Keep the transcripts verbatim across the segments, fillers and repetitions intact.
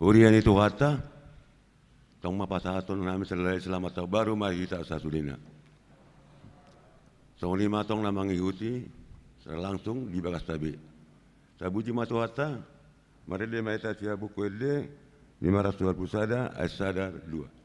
Huria ni Tuhanta, tong ma pasahaton hami selamat tahun baru ma hita sasudena. Songon i ma tong na mangihut i secara langsung di bagasta be. Tapuji ma Tuhanta. Marende ma hita sian Buku Ende lima ratus dua puluh sada ayat sada dua.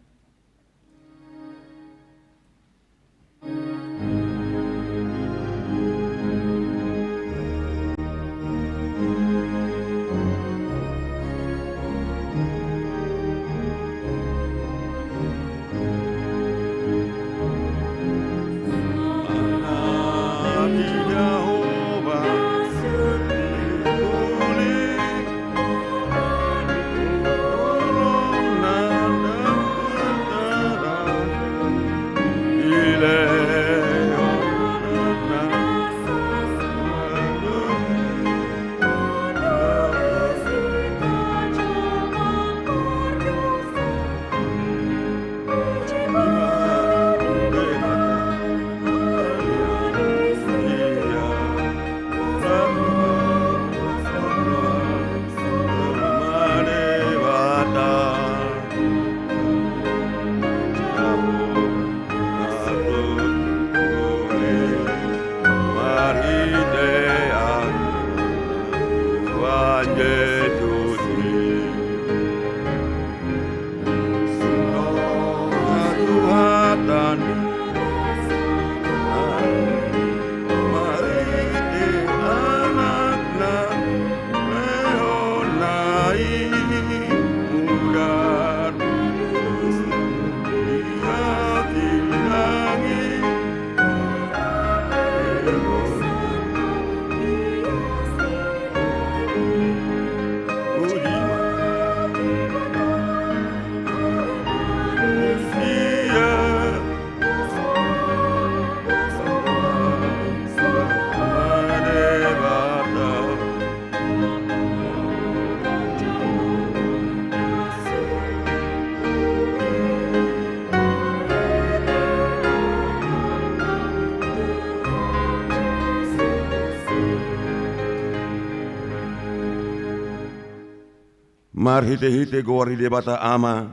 Marhitehite goar ni Debata Ama,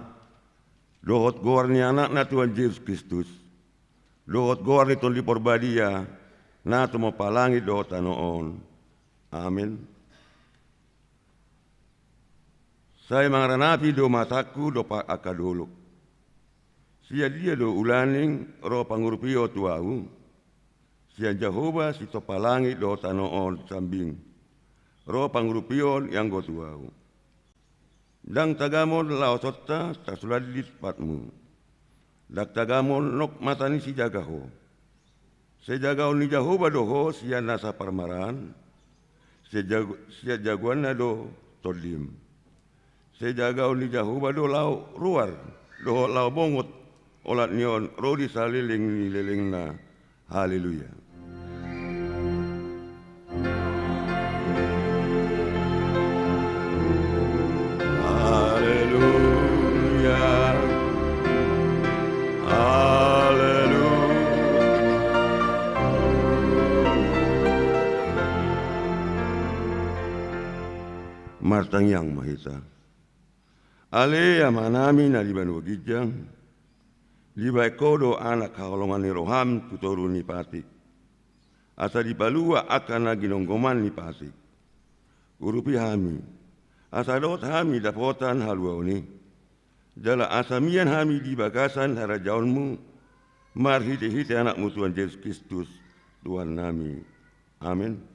dohot goar ni Anakna Tuhan Jesus Kristus, dohot goar ni Tondi Parbadia, na tumompa langit dohot tano on. Amen. Sai mangaranapi do matangku dompak angka dolok. Sian dia do ulaning ro pangurupion tu ahu? Sian Jahowa sitompa langit dohot tano on sambing ro pangurupion i anggo tu ahu. Ndang tagamon laosonta tarsulandit patmu. Ndang tagamon nong mata ni sijaga ho. Sijagaon ni Jahowa do ho sian nasa parmaraan, sijag-, sijagoanna do tondim. Sijagaon ni Jahowa do laho ruar dohot laho bongot olat ni on ro di saleleng ni lelengna. Haleluya. Haleluya. Haleluya. Martangiang ma hita. Ale Amanami na di banua ginjang, dibahen Ho do anak haholongan ni roham tu toru ni patik, asa dipalua angka na ginonggoman ni patik. Urupi hami, asa dohot hami dapotan haluaon i, jala asa mian hami di bagasan harajaonmu, marhitehite Anakmu Tuhan Jesus Kristus, Tuhannami. Amen.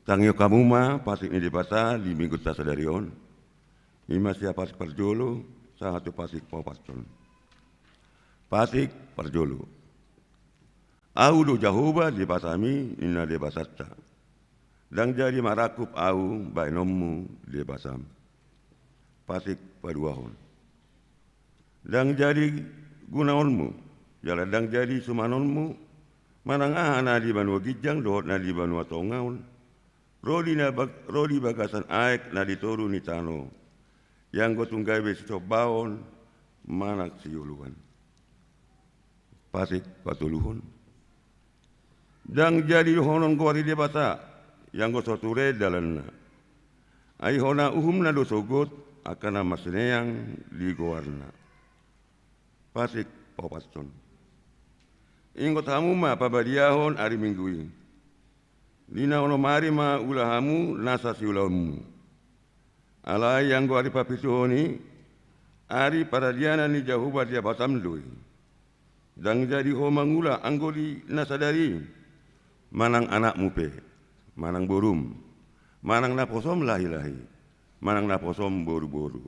Tangihon hamu ma patik ni Debata di minggunta sadari on. I ma sian patik parjolo sahat tu patik paopathon. Patik parjolo. Ahu do Jahowa Debatami, ninna Debatanta. Ndang jadi marangkup ahu bahenonmu Debatam. Patik paduahon. Ndang jadi gunaonmu, jala ndang jadi sumanonmu, manang aha na di banua ginjang dohot na di banua tonga on, ro di na bag-, ro di bagasan aek na di toru ni tano, ianggo tung gabe sisombaon manang sioloan. Patik patoluhon. Ndang jadi dohonon goar ni Debata, ianggo so ture dalanna. Ai hona uhumna do sogot, angka na marsineang di goarna. Patik paopathon. Ingot hamu ma pabadiahon ari Minggu i. Di na onom ari ma ula hamu nasa siulaonmu. Alai anggo ari papituhon i, ari paradianan ni Jahowa Debatam do i. Ndang jadi ho mangula anggo di na sadari i, manang anakmu pe, manang borum, manang naposom lahilahi, manang naposom boruboru.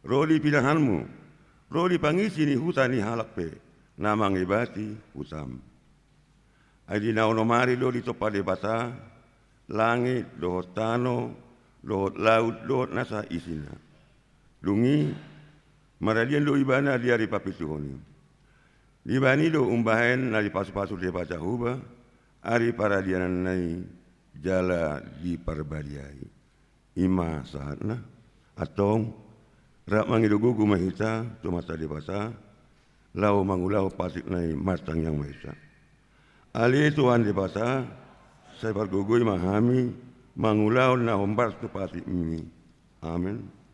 Ro di pinahanmu, ro di pangisi ni huta ni halak pe, na mangebati hutam. Ai di na onom ari do ditompa Debata langit dohot tano dohot laut dohot nasa isina. Dung i maradian do ibana di ari papituhon i. Dibahen i do umbahen na dipasupasu Debata Jahowa ari paradiananna i jala diparbadiai. I ma sahatna. Antong, rap mangido gogo ma hita tu Amanta Debata, laho mangulahon patikna i. Martangiang ma hita. Ale Tuhan Debata, sai pargogoi ma hami mangulahon na hombar tu patikmi. Amen.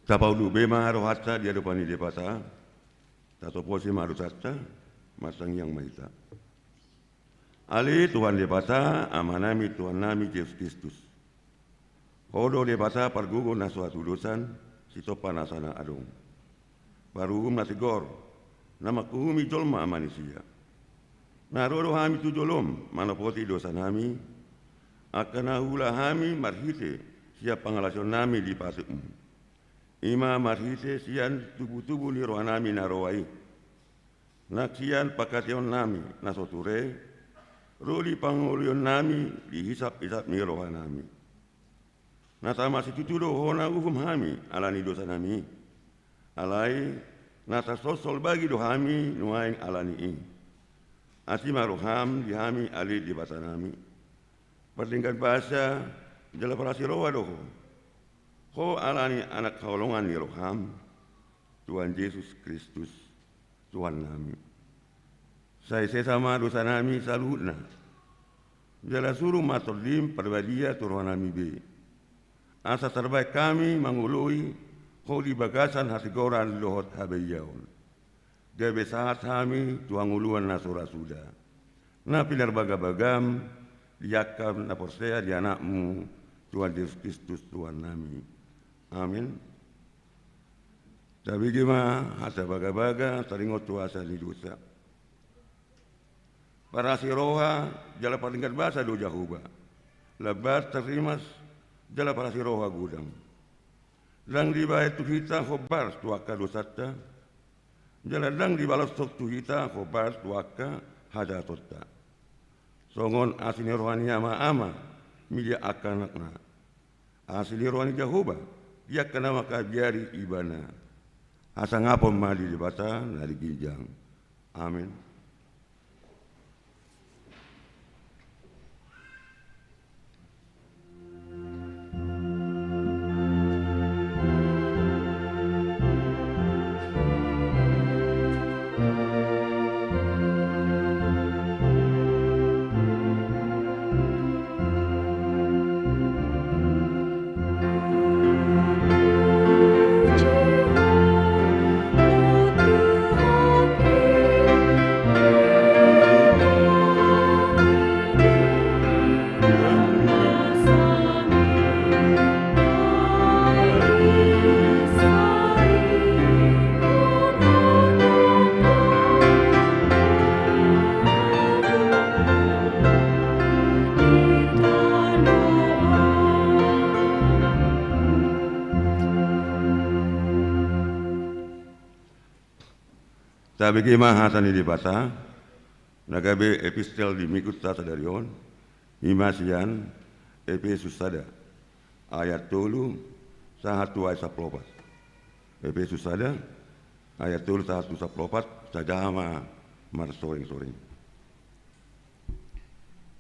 Tapaunduk be ma rohanta di adopan ni Debata. Tatoposi ma dosanta. Martangiang ma hita. Ale Tuhan Debata, Amanami, Tuhannami Jesus Kristus. Ho do Debata pargogo na so hatudosan, sitompa nasa na adong, paruhum na tigor, na manguhumi jolma manisia. Na ro do hami tu jolom manopoti dosanami, angka na huula hami marhite sian pangalaosionnami di patikmu. I ma marhite sian tubutubu ni rohanami na roa i. Nang sian pangkataionnami na so ture, ro di pangolionnami di hisaphisap ni rohanami. Na tama situtu do ho na uhum hami ala ni dosanami i. Alai na tarsolsol bagi do hami nuaeng ala ni i. Asi ma roham di hami ale Debatanami. Pardenggan basa jala parasi roha do ho. Ho ala ni anak haholongan ni roham, Tuhan Jesus Kristus, Tuhannami. Sai sesa ma dosanami saluhutna. Jala suru ma Tondim Parbadia tu rohanami be. Asa tarbahen hami mangoloi ho di bagasan hatigoran dohot habaiaon. Gabe sahat hami tu hangoluan na so ra suda, na pinarbagabagam di angka na porsea di Anakmu, Tuhan Jesus Kristus Tuhannami. Amin. Tabege ma hata bagabaga taringot tu asa ni dosa. Parasi roha jala pardenggan basa do Jahowa. Lambat tarrimas jala parasi roha godang. Ndang dibahen tu hita hombar tu angka dosanta, jala ndang dibaloshon tu hita hombar tu angka hajahatonta. Songon asi ni roha ni amaama milak angka anakna, asi ni roha ni Jahowa di angka na mangkabiari Ibana. Hasangapon ma di Debata na di ginjang. Amin. Tabege ma hata ni Debata, na gabe epistel di minggunta sadari on, i ma sian Epesus sada, ayat tolu sahat tu ayat sampulu opat. Epesus sada, ayat tolu sahat tu sampulu opat, tajaha ma marsorengsoreng.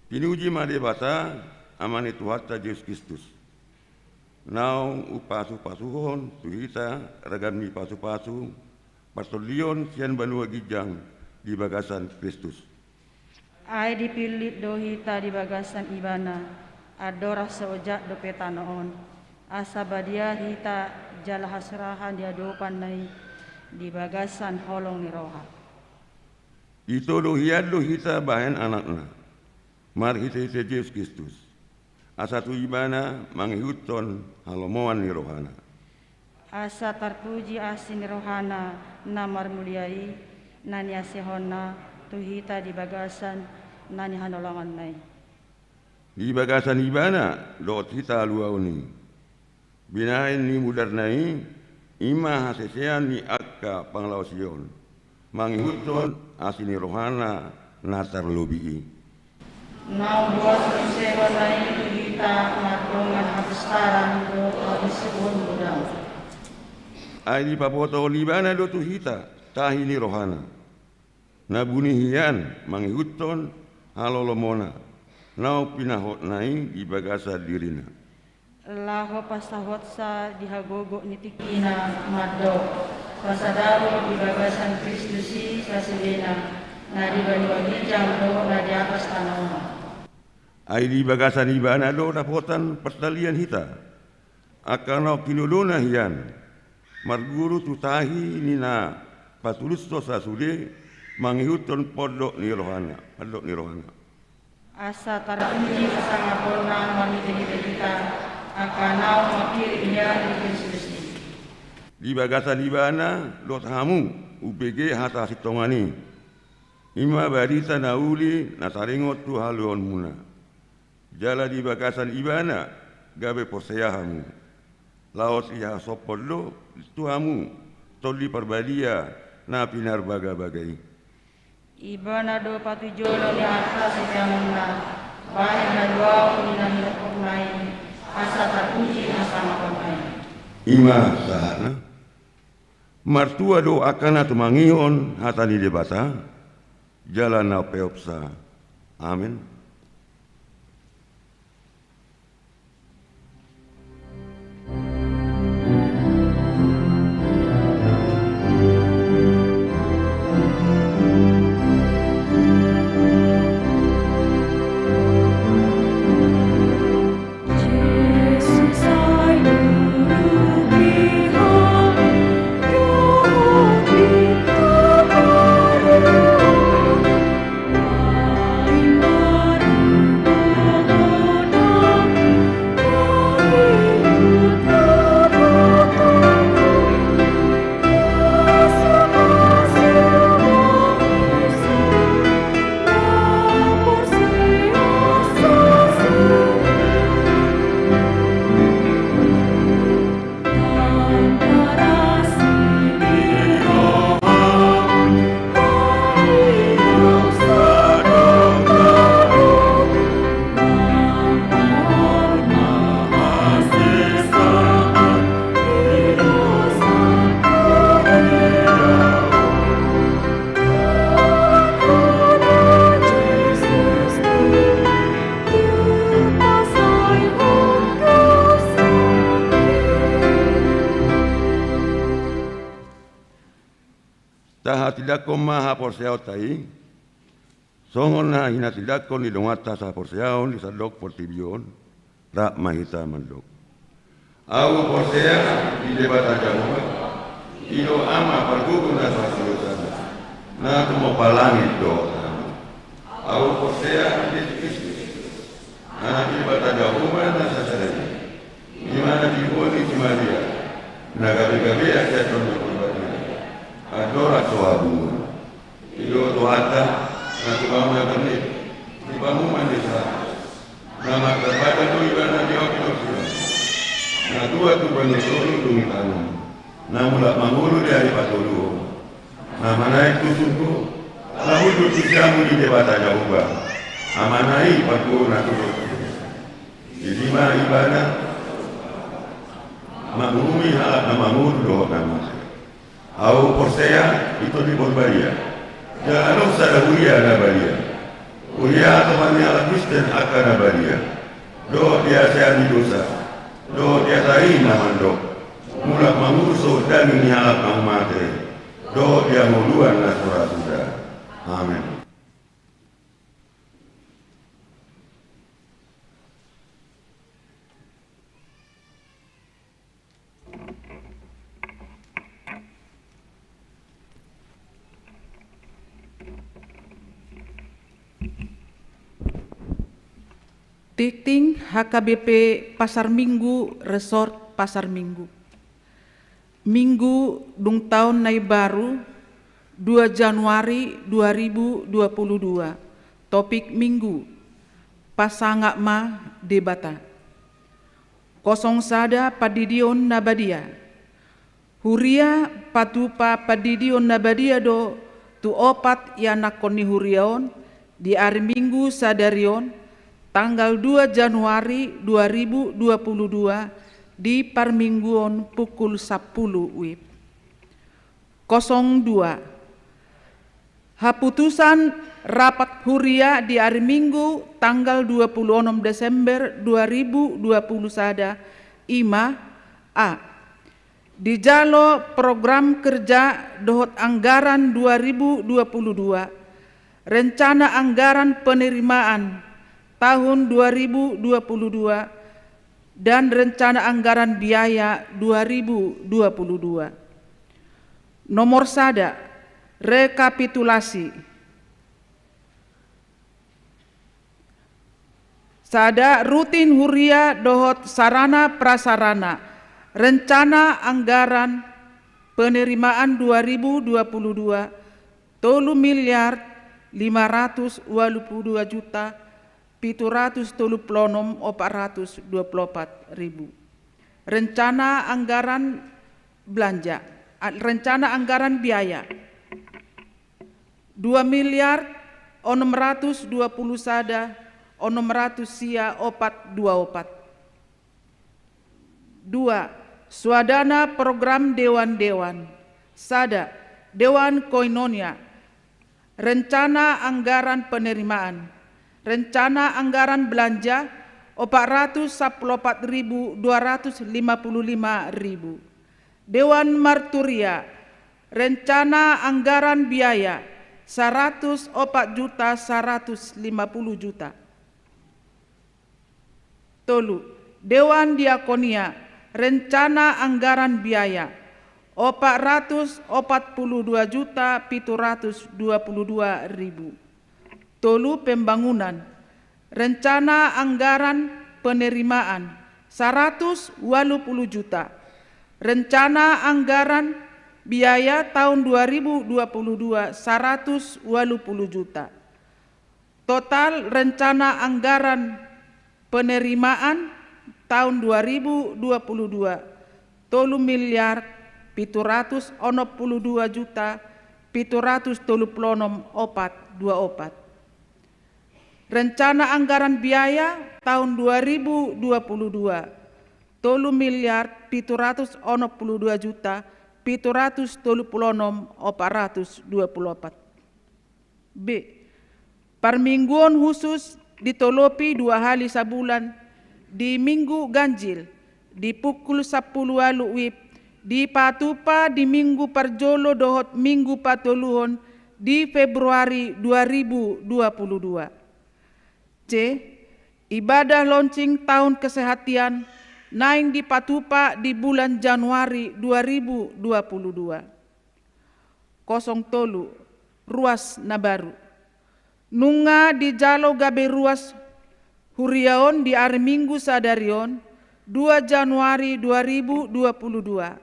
Pinuji ma Debata, Ama ni Tuhanta Jesus Kristus, naung umpasupasuhon tu hita ragam ni pasupasu partondion sian banua ginjang di bagasan Kristus. Ai dipillit do hita di bagasan Ibana, andorang so ojak dope tano on, asa badia hita jala hasurahan di adopanna i di bagasan holong ni roha. Ito do hian do hita bahen anakna, marhitehite Jesus Kristus, asa tu Ibana mangihuthon halomoan ni rohana. Asa tarpuji asi ni rohana na marmulia i, na niasehonna tu hita di bagasan na nihaholongonna i. Di bagasan Ibana dohot hita haluaon i. Binahen ni mudarna i, i ma hasesean ni angka pangalaosion, mangihuthon asi ni rohana na tarlobi i. Naung boas ni sehona i tu hita mardongan hapistaran dohot hasintongan godang. Ai dipabotohon Ibana do tu hita tahi ni rohana, na buni hian mangihuthon halolomona, naung pinahotna i di bagasan dirina. Laho pasahatsa di hagogot ni tingkina mandok, pasadahon di bagasan Kristus i sasudena, na di banua ginjang dohot na di atas tano on. Ai di bagasan Ibana do dapotan partalian hita, angka naung tinodona hian, marguru tu tahi ni na patulushon sasude, mangihuthon pondok ni rohana, pondok ni rohana. Asa tarpuji hasangaponna marhitehite hita, angka naung mangkirim hian di Kristus i. Di bagasan Ibana dohot hamu umbege hata hasintongan i, i ma barita na uli na taringot tu haluaonmuna. Jala di bagasan Ibana gabe porsea hamu, laos ihasophon do tu hamu Tondi Parbadia na pinarbagabaga i. Ibana do patujolo ni arta siseanganna, bahen haluaon ni na hinophopna i, asa tarpuji hasangaponna i. I ma sahatna. Martua do angka na tumangihon hata ni Debata, jala na peopsa. Amen. Tindakhon ma haporseaonta i, songon na hinatindakhon ni dongan sahaporseaon di sandok portibi on. Rap ma hita mandok. Ahu porsea di Debata Jahowa, i do Ama parguru na so hasuhuton, na tumompa langit dohot tano. Ahu porsea di Jesus Kristus, Anak ni Debata Jahowa na sasada i, i ma na tinodohon ni si Maria, na gabe-gabean sian Tondi Porbadia, andorang so habunuhon. I do Tuhanta, na tumampak na bernit, di pamuman ni sahat, na martampatan do Ibana di api dohot silang, na tua tu banua tolu dung i tano, na mulak mangolu di ari patoluhon, na manaek tu surgo, laho hundul tu siamun ni Debata Jahowa, Amana i parguru na tutu. Disi ma Ibana manguhumi halak na mangolu dohot na mate. Ahu porsea di Tondi Porbadia, jala adong sada huria na badia. Huria atopan ni halak Kristen angka na badia, dohot di hasean ni dosa, dohot di hata i na mandok, mulak mangurusi daging ni halak na mate, dohot di hangoluan na so ra suda. Amen. Tingting H K B P Pasar Minggu, Resort Pasar Minggu. Minggu dung taon na imbaru, dua Januari dua ribu dua puluh dua. Topik Minggu: Pasangap ma Debata. Kosong sada, pandidion na badia. Huria patupa pandidion na badia do tu opat ianakhon ni huria on di ari Minggu sadari on, tanggal dua Januari dua ribu dua puluh dua, di parmingguon pukul sampulu wib. Kosong dua, haputusan rapat huria di ari Minggu tanggal dua puluh onom Desember dua ribu dua puluh sada, i ma: A, dijalo program kerja dohot anggaran dua ribu dua puluh dua, rencana anggaran penerimaan tahun dua ribu dua puluh dua, dan rencana anggaran biaya dua ribu dua puluh dua. Nomor sada, rekapitulasi. Sada, rutin huria dohot sarana prasarana. Rencana anggaran penerimaan dua ribu dua puluh dua, tolu miliar lima ratus ualu pulu dua juta pitu ratus tolu pulu onom opat ratus dua pulu opat ribu. Rencana anggaran belanja, a, rencana anggaran biaya, dua miliar onom ratus dua pulu sada onom ratus sia opat dua opat. Dua, suadana program dewan-dewan. Sada, Dewan Koinonia. Rencana anggaran penerimaan. Rencana anggaran belanja, opat ratus sampulu opat ribu dua ratus lima pulu lima ribu. Dewan Marturia. Rencana anggaran biaya, saratus opat juta saratus lima pulu juta. Tolu, Dewan Diakonia, rencana anggaran biaya, opat ratus opat pulu dua juta pitu ratus dua pulu dua ribu. Tolu, pembangunan, rencana anggaran penerimaan, saratus ualu pulu juta. Rencana anggaran biaya tahun dua ribu dua puluh dua, saratus ualu pulu juta. Total rencana anggaran penerimaan tahun dua ribu dua puluh dua, tolu miliar pitu ratus onom pulu dua juta pitu ratus tolu pulu onom opat dua opat. Rencana anggaran biaya tahun dua ribu dua puluh dua, tolu miliar pitu ratus onom pulu dua juta pitu ratus tolu pulu onom opat ratus dua pulu opat. B, parmingguon husus ditolopi dua hali sabulan di Minggu Ganjil di pukul sampulu ualu wib dipatupa di minggu parjolo dohot minggu patoluhon di Februari dua ribu dua puluh dua. C. Ibadah launching tahun kesehatian naeng dipatupa di bulan Januari dua ribu dua puluh dua. Kosong tolu, ruas na baru. Nunga dijalo gabe ruas huria on di ari Minggu sadari on, dua Januari dua ribu dua puluh dua,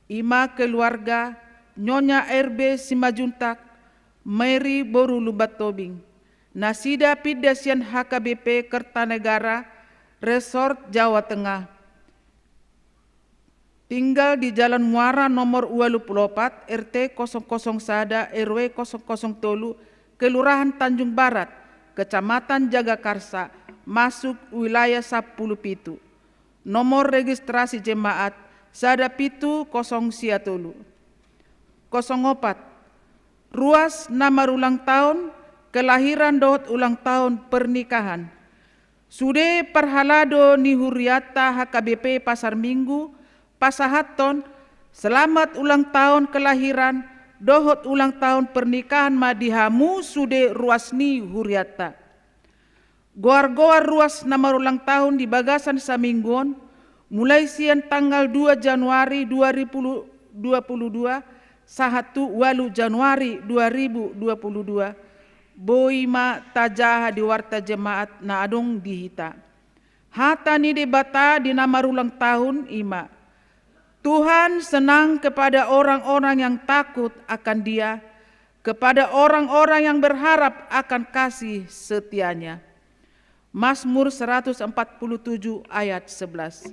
i ma keluarga Nyonya R B Simanjuntak, Mary boru Lumban Tobing. Nasida pinda sian H K B P Kertanegara, Resort Jawa Tengah. Tinggal di Jalan Muara nomor ualu pulu opat, R T kosong kosong sada, R W kosong kosong tolu, Kelurahan Tanjung Barat, Kecamatan Jagakarsa, masuk wilayah sampulu pitu. Nomor registrasi jemaat sada pitu kosong sia tolu. Kosong opat, ruas na marulang tahun kelahiran dohot ulang tahun pernikahan. Sude parhalado ni hurianta H K B P Pasar Minggu pasahathon selamat ulang tahun kelahiran dohot ulang tahun pernikahan ma di hamu sude ruas ni hurianta. Goar-goar ruas na marulang tahun di bagasan saminggu on, mulai sian tanggal dua Januari dua ribu dua puluh dua sahat tu ualu Januari dua ribu dua puluh dua, boi ma tajaha di warta jemaat na adong di hita. Hata ni Debata di na marulang tahun i ma, Tuhan senang kepada orang-orang yang takut akan Dia, kepada orang-orang yang berharap akan kasih setia-Nya. Mazmur seratus empat puluh tujuh ayat sebelas.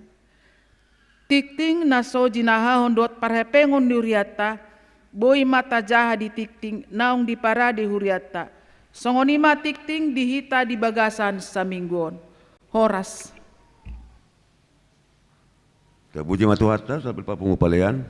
Tingting na so jinahahon dohot parhepengon ni hurianta, boi ma tajaha di tingting naung diparade hurianta. Songon i ma tingting di hita di bagasan saminggu on. Horas. Tapuji ma Tuhanta sambil papungu palean.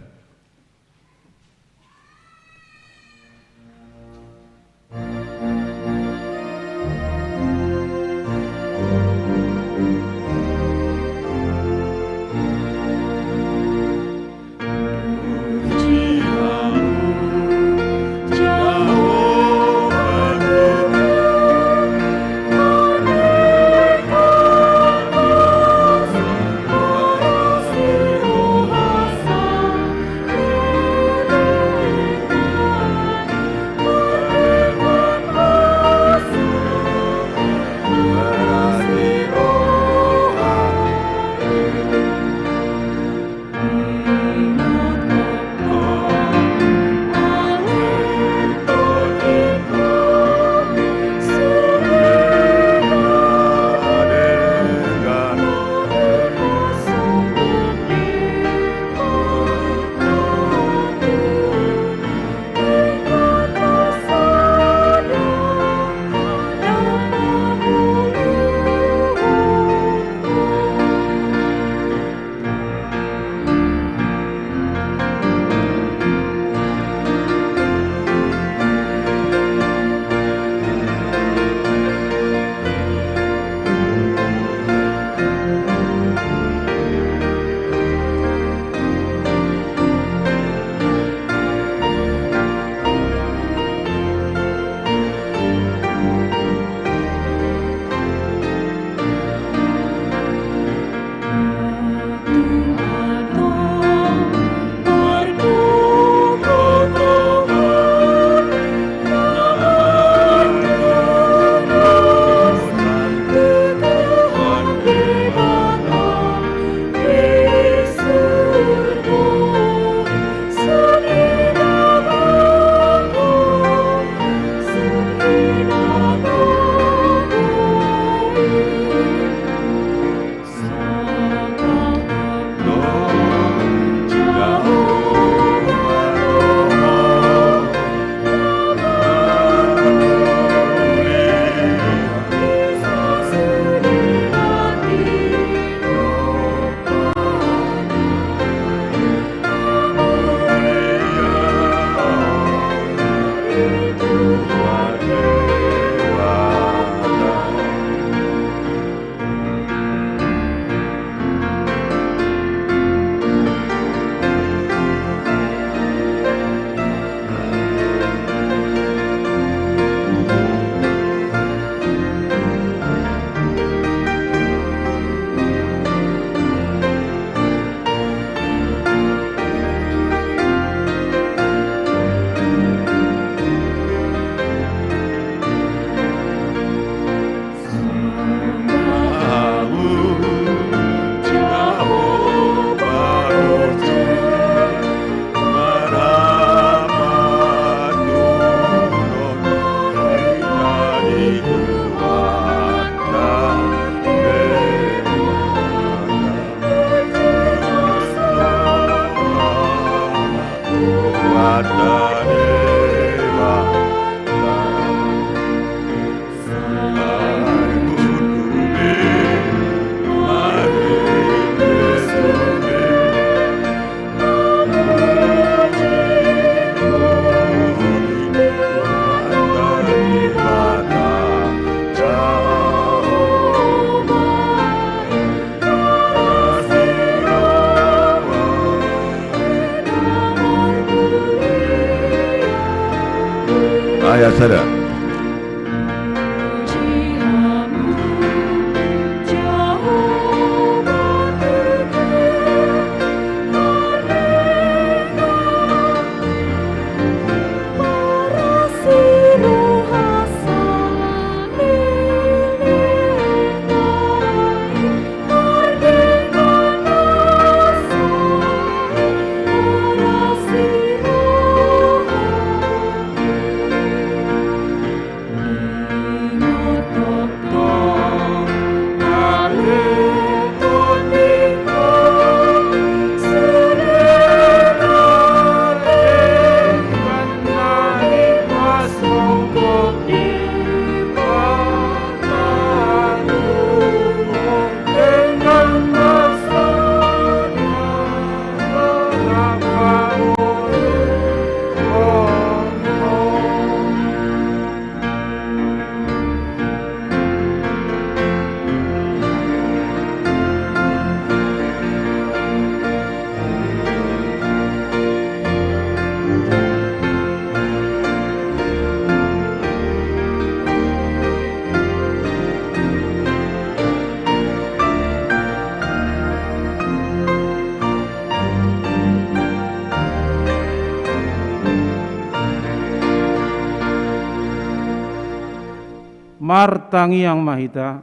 Martangiang ma hita.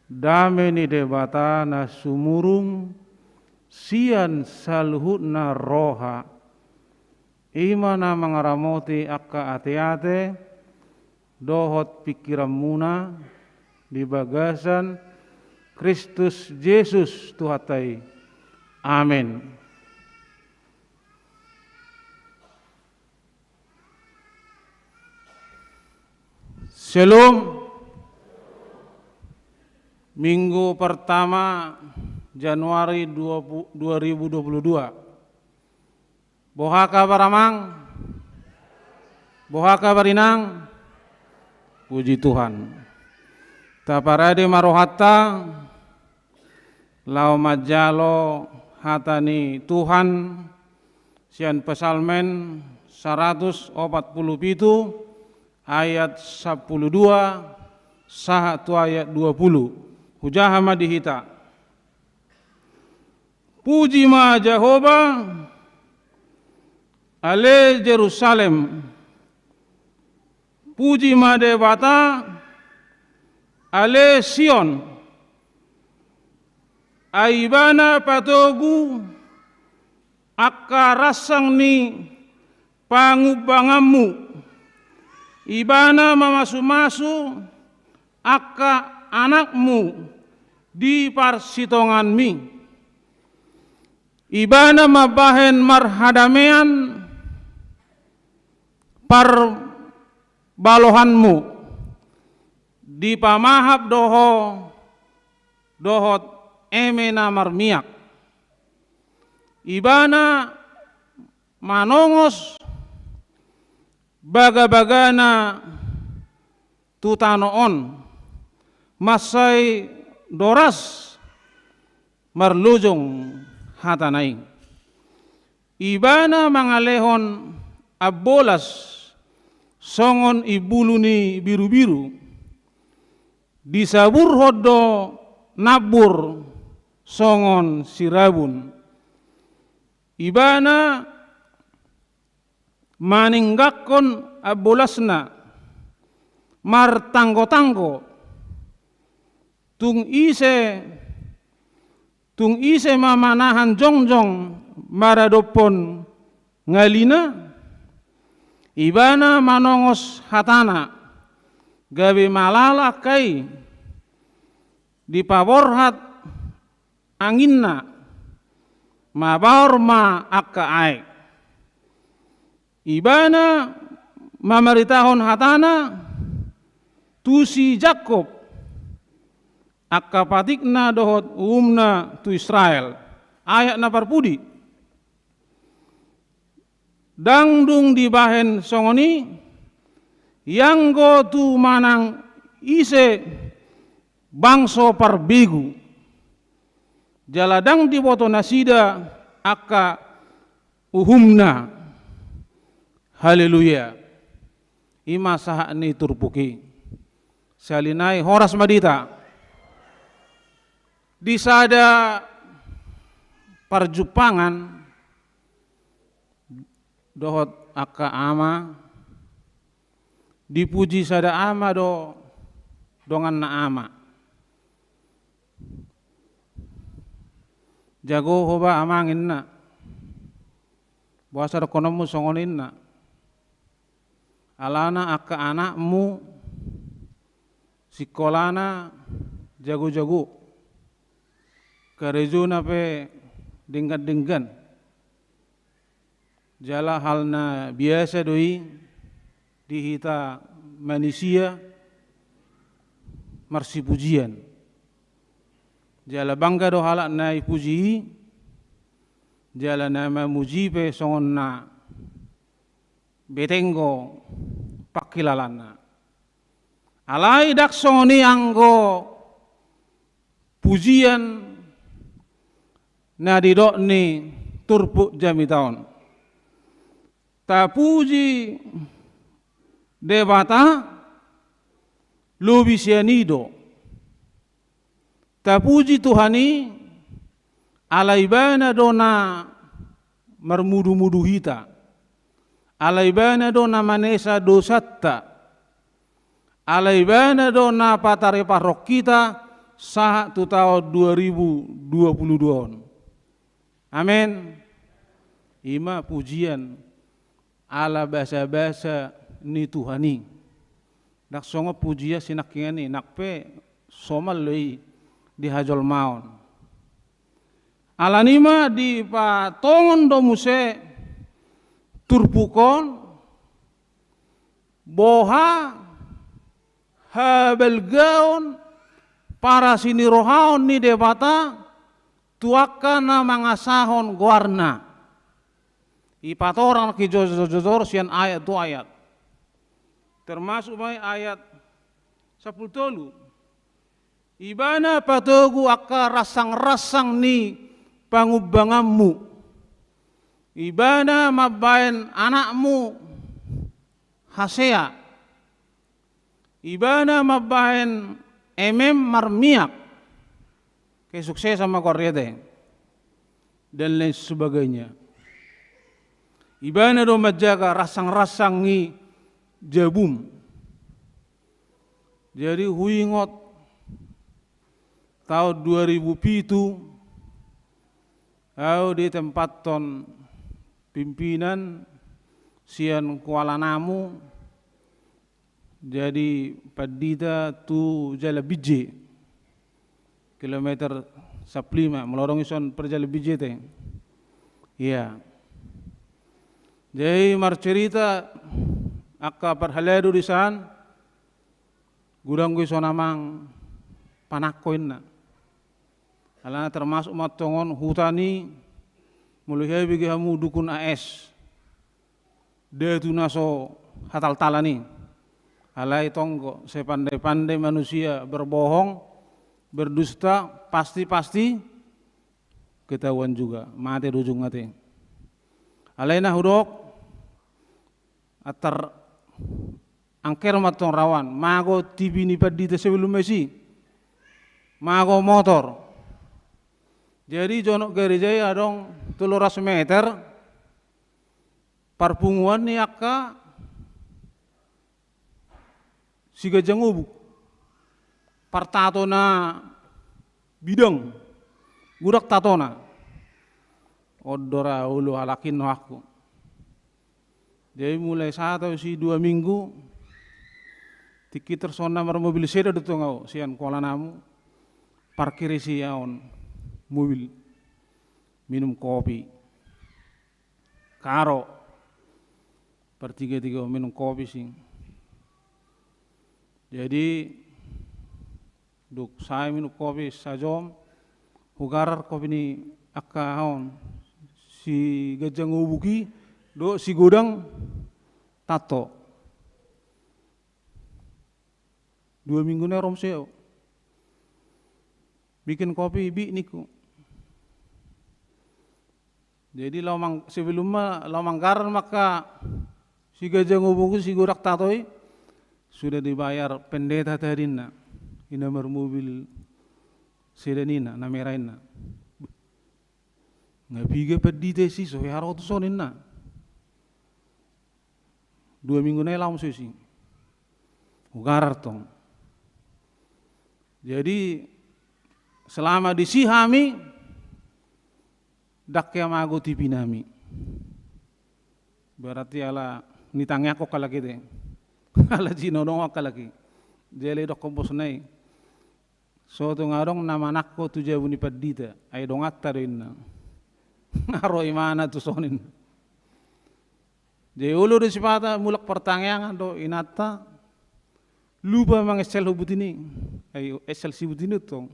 Dame ni Debata na sumurung sian saluhutna roha, i ma na mangaramoti angka ateate dohot pingkiranmuna di bagasan Kristus Jesus Tuhanta i. Amen. Shalom. Minggu pertama Januari dua pu-, dua ribu dua puluh dua. Boha kabar amang? Boha kabar inang? Puji Tuhan. Taparade ma rohanta, laho manjalo hata ni Tuhan, sian Psalmen saratus opat pulu pitu ayat sampulu dua sahat tu ayat dua pulu. Hujaha ma di hita. Puji ma Jahowa, ale Jerusalem. Puji ma Debata, ale Sion. Ai Ibana patogu angka ransang ni pangumbanganmu. Ibana mamasumasu angka anakmu di parsitonganmi. Ibana mambahen marhadamean parbalohanmu, dipamahap do ho dohot eme na marmiak. Ibana manongos bagabagana tu tano on, mansai doras marlojong hatana i. Ibana mangalehon ambolas songon imbulu ni birubiru, disaburhon do nambur songon sirabun. Ibana maninggakkon ambolasna martanggotanggo. Tung ise, tung ise ma manahan jongjong maradophon ngalina? Ibana manongos hatana, gabe malala angka i, dipaborhat anginna, mabaor ma angka aek. Ibana mamaritahon hatana tu si Jakkob, angka patikna dohot umumna tu Israel. Ayat na parpudi. Ndang dung dibahen songon i, ianggo tu manang ise bangso parbegu. Jala ndang diboto nasida angka uhumna. Haleluya. I ma sahat ni turpuk i. Sahali nai horas ma di hita. Di sada parjumpangan dohot angka ama, dipuji sada ama do donganna ama. Jago ho ba amang, inna. Boasa dohononmu songon i, inna? Alana angka anakmu sikolana jagojago, karejona pe denggan-denggan. Jala hal na biasa do i di hita manisia marsipujian. Jala bangga do halak na dipuji i, jala na mamuji pe songon na betenggo pangkilalaanna. Alai ndang songon i anggo pujian na nidok ni turpuk jamita on. Tapuji Debata lobi sian i do. Tapuji Tuhan i, ala Ibana do na marmudumudu hita. Ala Ibana do na manesa dosanta. Ala Ibana do na pataripar hita sahat tu taon dua ribu dua puluh dua on. Amen. Ima pujian ala basabasa ni Tuhan i. Ndang songon pujian sinangkaningan i, nang pe somal do i di hajolmaon. Alani i ma dipatongon do muse turpuk on, boha habalgaon parasinirohaon ni Debata tu angka na mangasahon goarna. Ipatorang hijojor sian ayat tu ayat. Termasuk ma i ayat sampulu tolu. Ibana patogu angka ransang-ransang ni pangumbanganmu. Ibana mambahen anakmu hasea. Ibana mambahen emem marmiak. Kesuksesan ma goarna i ate. Dan lain sebagainya. Ibana do manjaga ransang-ransang ni jabum. Jadi huingot taon dua ribu pitu, au ditempathon pimpinan sian Kuala Namu, jadi pandita tu Jalan Binjai, kilometer sampulu lima, molo adong dison per Jalan Binjai ate. Iya. Jadi marcerita angka parhalado dison, godang do dison amang panangko inna. Alana termasuk ma antong on huta ni, molo hea bege hamu dukun A S. Datu na so hataltalan i. Alai tonggo, sepandai-pandai manusia berbohong, berdusta, pasti-pasti ketahuan juga, mate do ujungna ate. Alai na hudok, antar angker ma antong rawan, mago T V ni pandita sebelum i, mago motor. Jadi jonok gareja i adong tolu ratus meter, parpunguan ni angka siganjang obuk. Partatona bidang, godang tatona. On do ra olo halak i, ninna rohangku. Jadi mulai sahat au si dua minggu, tingki tersohon na marmobil, seda do tong au sian Kuala Namu, parkir i si aon mobil, minum kopi. Karo. Partiga-tiga minum kopi sing. Jadi, dung sae minum kopi sajom, hugarar kopi ni angka aon siganjang obuk i dohot sigodang tanto. Dua minggu nai ro muse au. Bikin kopi, Bik, ningku. Jadi laho mang-, sebelum ma, laho manggarar ma angka siganjang obuk i, sigodang tanto i, sudah dibayar pendeta tadi, ninna. I na marmobil sedan i, ninna, na merah i, ninna. Nga piga pandita i, si so hea ro tuson, ninna. Dua minggu nai laho muse si. Hugarar tong. Jadi selama disi hami, ndang hea mago T V nami. Berarti ala nitangiangkon halak i ate. Ala jinodongon halak i. Jadi didokkon bosna i, so tung adong na manangko tu jabu ni pandita, ai donganta do, ninna. Nga ro imana tuson, ninna. Jadi olo do sipata mulak partangiangan dohot inanta, lupa mangeksel butin i. Ai eksel si butin i tong.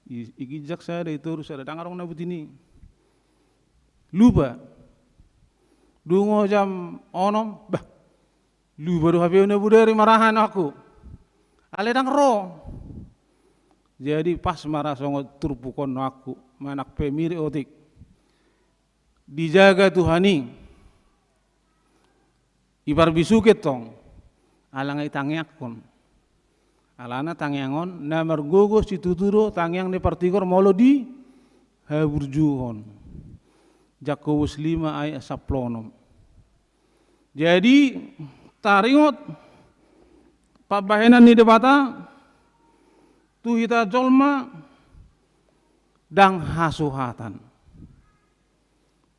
I, iginjak sada, itoru sada, ndang adong na butin i. Lupa. Dung jam onom, bah, lupa do H P-ku na bodari, marhaha, ninna rohangku. Alai ndang ro. Jadi pas ma ra songon turpuk on, ninna rohangku, manang pe mirip otik. Dijaga Tuhan i. Iparbisuhi tong. Ala nga itangiangkon. Alana tangiang on na margogo situtu do tangiang ni partigor molo dihaburjuhon. Jakobus lima ayat sampulu onom. Jadi taringot Pambahenan ni Debata tu hita jolma ndang hasuhatan.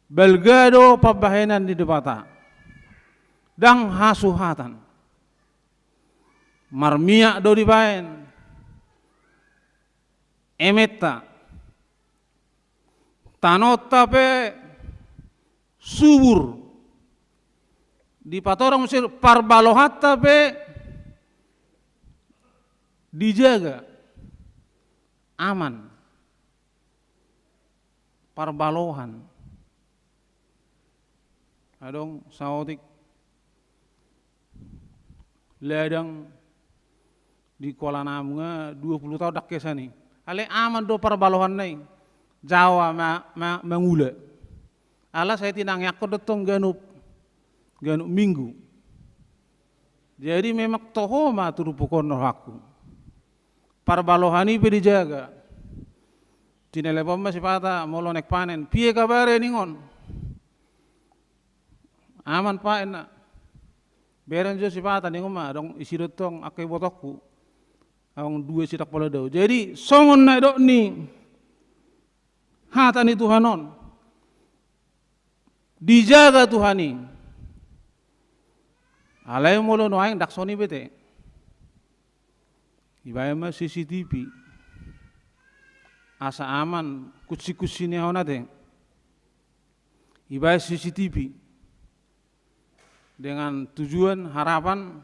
Balga do pambahenan ni Debata, ndang hasuhatan. Marmiak do dibaen ementa, tanonta pe subur, dipatorang muse parbalohanta pe dijaga, aman. Parbalohan. Adong saotik ladang di kola nabung, dua puluh taon ndang kesan i. Alai aman do parbalohanna i. Jawa ma, ma, mangula. Ala sai tinangiangkon do tong ganup, ganup minggu. Jadi memang toho ma turpuk on rohangku. Parbalohan i pe dijaga. Tinelepon ma sipata molo naeng panen, pie kabare ningon. Aman Pak, enak. Bereng jo sipata ningon ma, adong isi do tong angka ibotongku. Adong dua sidak pola dao. Jadi songon na didok ni hata ni Tuhan on, dijaga Tuhan i. Alai molo nuaeng ndang songon i be te. Ibaen ma C C T V. Asa aman kunsi-kunsi ni hona te. Ibaen C C T V. Dengan tujuan, harapan,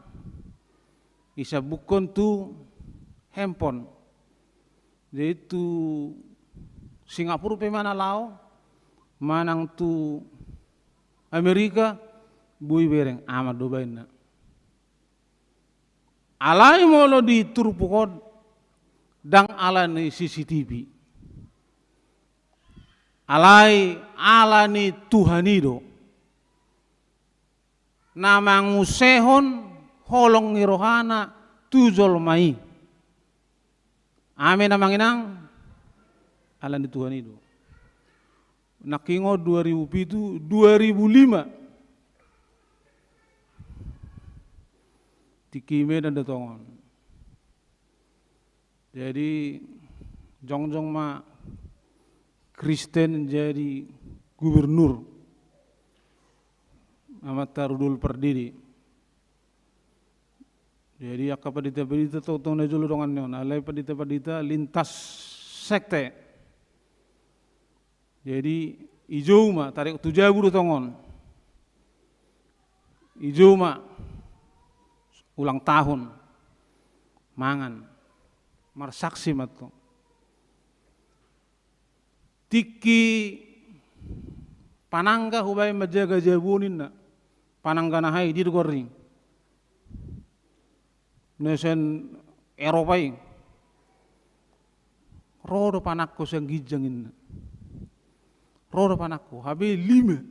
isambungkon tu handphone. Jadi tu Singapura pe manang laho, manang tu Amerika, boi bereng, aman do baenna. Alai molo di turpuk on, ndang ala ni C C T V. Alai ala ni Tuhan i do. Na mangusehon holong ni rohana tu jolma i. Amen, amang inang. Ala ni Tuhan i do. Nangkin on dua ribu pitu, dua ribu lima. Tingki Medan do tong on. Jadi jongjong ma Kristen jadi gubernur Amanta Rudolf Pardede. Jadi angka pandita-pandita tongtong na jolo dongan ni on, alai pandita-pandita lintas sekte. Jadi ijou ma, taringot tu jabu do tong on. Ijou ma ulang tahun, mangan, marsaksi ma tong. Tingki panangga hubaen manjaga jabu on ninna. Panangga na hea i, dia do goarna i? Na sian Eropa i. Ro do panangko sian ginjang ninna. Ro do panangko, hape lima.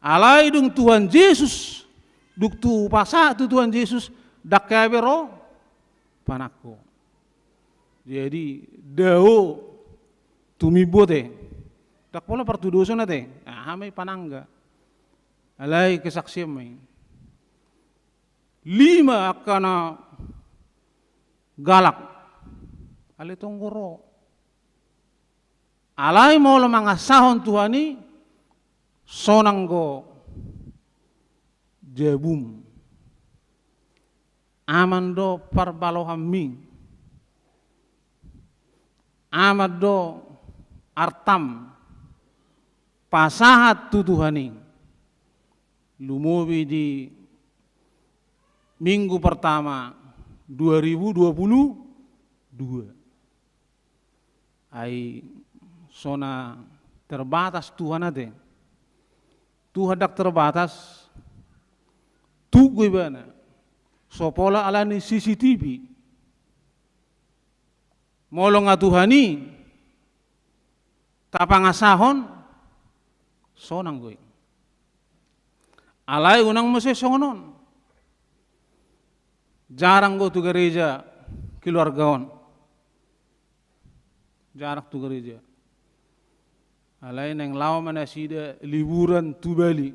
Alai dung Tuhan Jesus, dung hupasahat tu Tuhan Jesus, ndang hea be ro panangko. Jadi dao tumimbo te. Ndang pola partudosan ate. Aha ma i panangga. Alai kesaksian ma i. Lima angka na galak. Alai tong do ro. Alai molo mangasahon Tuhan i, sonang do jabum. Aman do parbalohanmi. Aman do artam. Pasahat tu Tuhan i. Lumobi di minggu pertama dua ribu dua puluh dua. Ai so na terbatas Tuhan ate. Tuhan ndang terbatas. Tugu ibana. So pola ala ni C C T V. Molo nga Tuhan i tapangasahon, sonang do i. Alai unang muse songon on. Jarang do tu gareja keluarga on. Jarang tu gareja. Alai naeng laho ma nasida liburan tu Bali.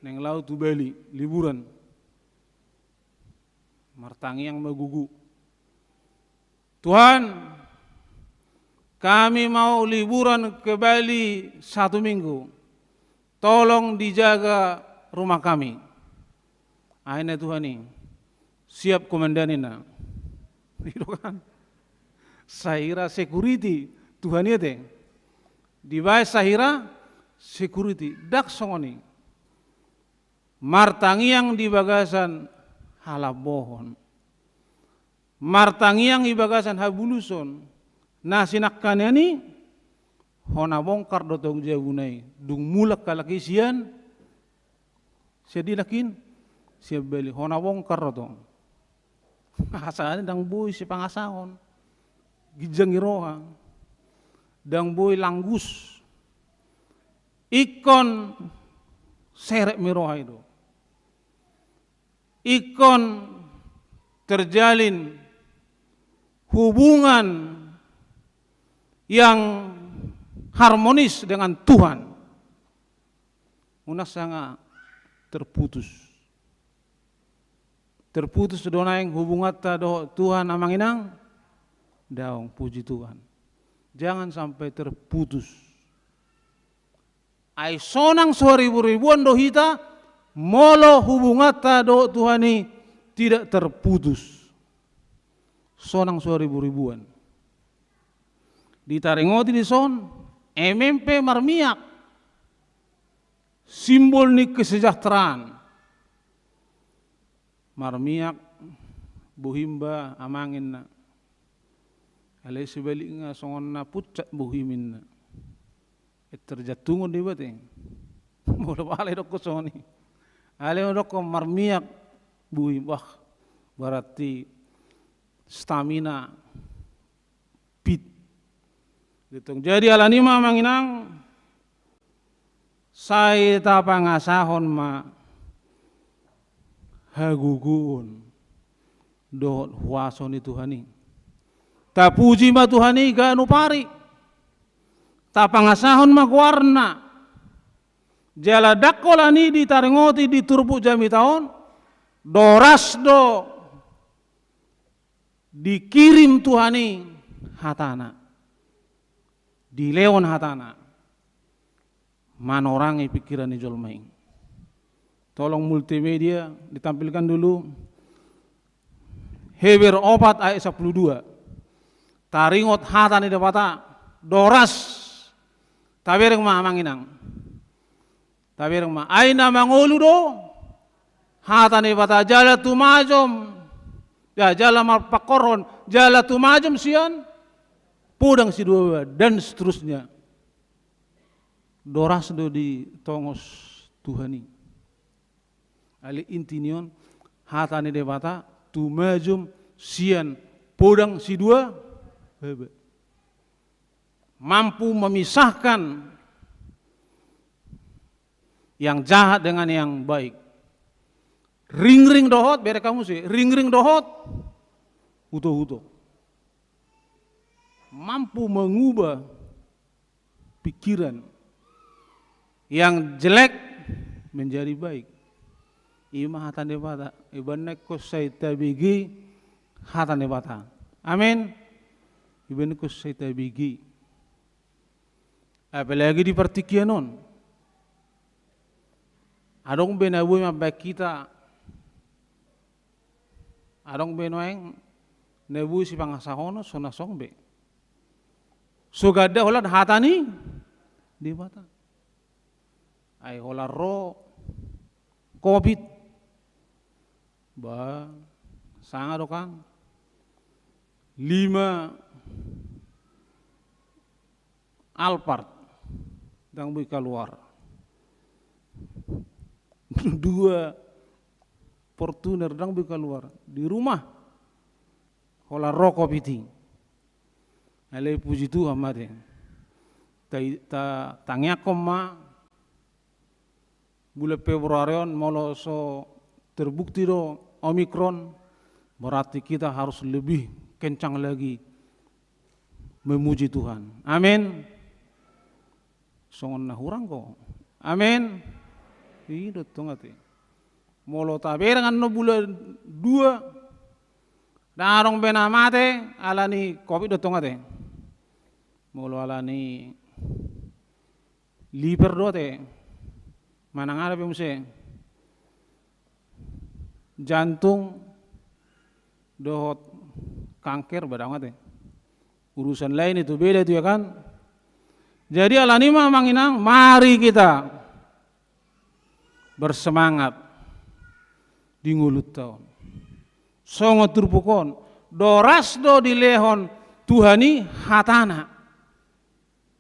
Naeng laho tu Bali liburan. Martangiang ma gogo. Tuhan, kami mau liburan ke Bali satu minggu. Tolong dijaga rumah kami. Akhirna Tuhan i, siap komandan ninna. Gitu kan? Sahira security Tuhan i ate. Dibaen sahira security, ndang songon i. Martangiang di bagasan halambohon. Martangiang di bagasan habuluson. Na sinangkaningan i, hona bongkar do tong jabuna i. Dung mulak halak i sian, sian dia nangkin, sian Bali. Hona bongkar do tong. Asa ndang boi sipangasahon. Ginjang ni roha. Ndang boi langgus. Ingkon serep ni roha i do. Ingkon terjalin hubungan yang harmonis dengan Tuhan. Unang sanga terputus. Terputus do naeng hubunganta dohot Tuhan, amang inang? Daong, puji Tuhan. Jangan sampai terputus. Ai sonang so ribu-ribuan do hita, molo hubunganta dohot Tuhan i tidak terputus. Sonang so ribu-ribuan. Ditaringoti dison, M M P marmiak. Simbol ni kesejahteraan. Marmiak bohimba, amang, inna. Alai sebalikna songon na pucat bohim, inna. Eh, terjantungon do iba ate. Molo alai dokkon songon i. Alai dokkon marmiak bohim, wah, berarti stamina, fit. Gitu. Jadi alani i ma, amang inang, sai tapangasahon ma hagogoon dohot huaso ni Tuhan i. Tapuji ma Tuhan i ganup ari. Tapangasahon ma goarna. Jala ndang holan i ditaringoti di turpuk jamita on, doras do dikirim Tuhan i hatana. Dilehon hatana. Manorangi pikiran ni jolma i. Tolong multimedia ditampilkan dulu. Heber opat ayat sampulu dua. Taringot hata ni Debata. Doras. Tabereng ma, amang inang. Tabereng ma. Ai na mangolu do hata ni Debata, jala tumajom. Ya, jala marpangkorhon, jala tumajom sian podang sidua, dan seterusnya. Doras do ditongos Tuhan i. Alai inti ni on, hata ni Debata tumajom sian podang sidua. Mampu memisahkan yang jahat dengan yang baik. Ringring dohot, bereng hamu muse, ringring dohot huto-huto. Mampu mengubah pikiran yang jelek menjadi baik. I ma hata ni Debata, ibaen na ingkon sai tabege hata ni Debata. Amin. Ibaen na ingkon sai tabege. Apalagi di partingkian on. Adong be na boi mambaen hita, adong be nuaeng na boi sipangasahon, so na song be. So ganda holan hata ni Debata. Ai holan ro covid. Ba, sanga do kan. Lima Alphard ndang boi kaluar. Dua Fortuner ndang boi kaluar. Di rumah. Holan ro covid i. Alai puji Tuhan ma ate. Ta, ta, tangiangkon ma. Bulan Februari on, molo so terbukti do Omikron, berarti kita harus lebih kencang lagi memuji Tuhan. Amin. Songon na hurang do. Amin. I do tong ate. Molo tabereng annon bulan dua, Ndang adong be na mate ala ni covid do tong ate. Molo ala ni liver do ate, manang aha pe muse, jantung dohot kanker, ba ndang ate. Urusan lain itu beda itu, ya kan? Jadi ala ni i ma, amang inang, mari kita bersemangat di ngolunta on. Songon turpuk on, doras do dilehon Tuhan i hatana.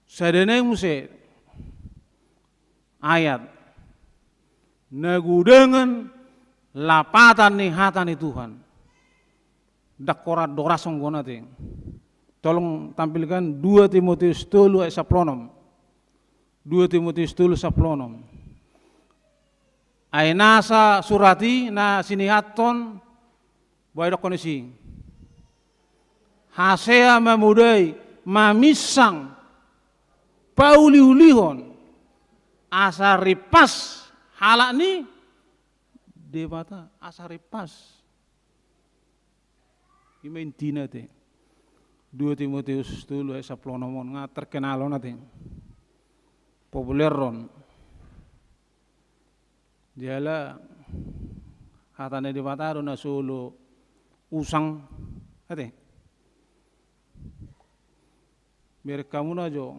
Sada nai muse ayat na godangan lapatan ni hata ni Tuhan. Ndang holan doras on ate. Tolong tampilkan dua Timotius tolu ayat sampulu onom. Dua Timotius tolu sampulu onom. Ai nasa surat i na sinihathon, boha didokkon disi? Hasea mamodai, maminsang, pauliulihon, asa rimpas halak ni Debata, asa rimpas. I ma intina ate. Dua Timotius tolu ayat sampulu onom on, nga terkenal on ate. Populer on. Jala hata ni Debata do na so olo usang ate. Bereng hamu na jo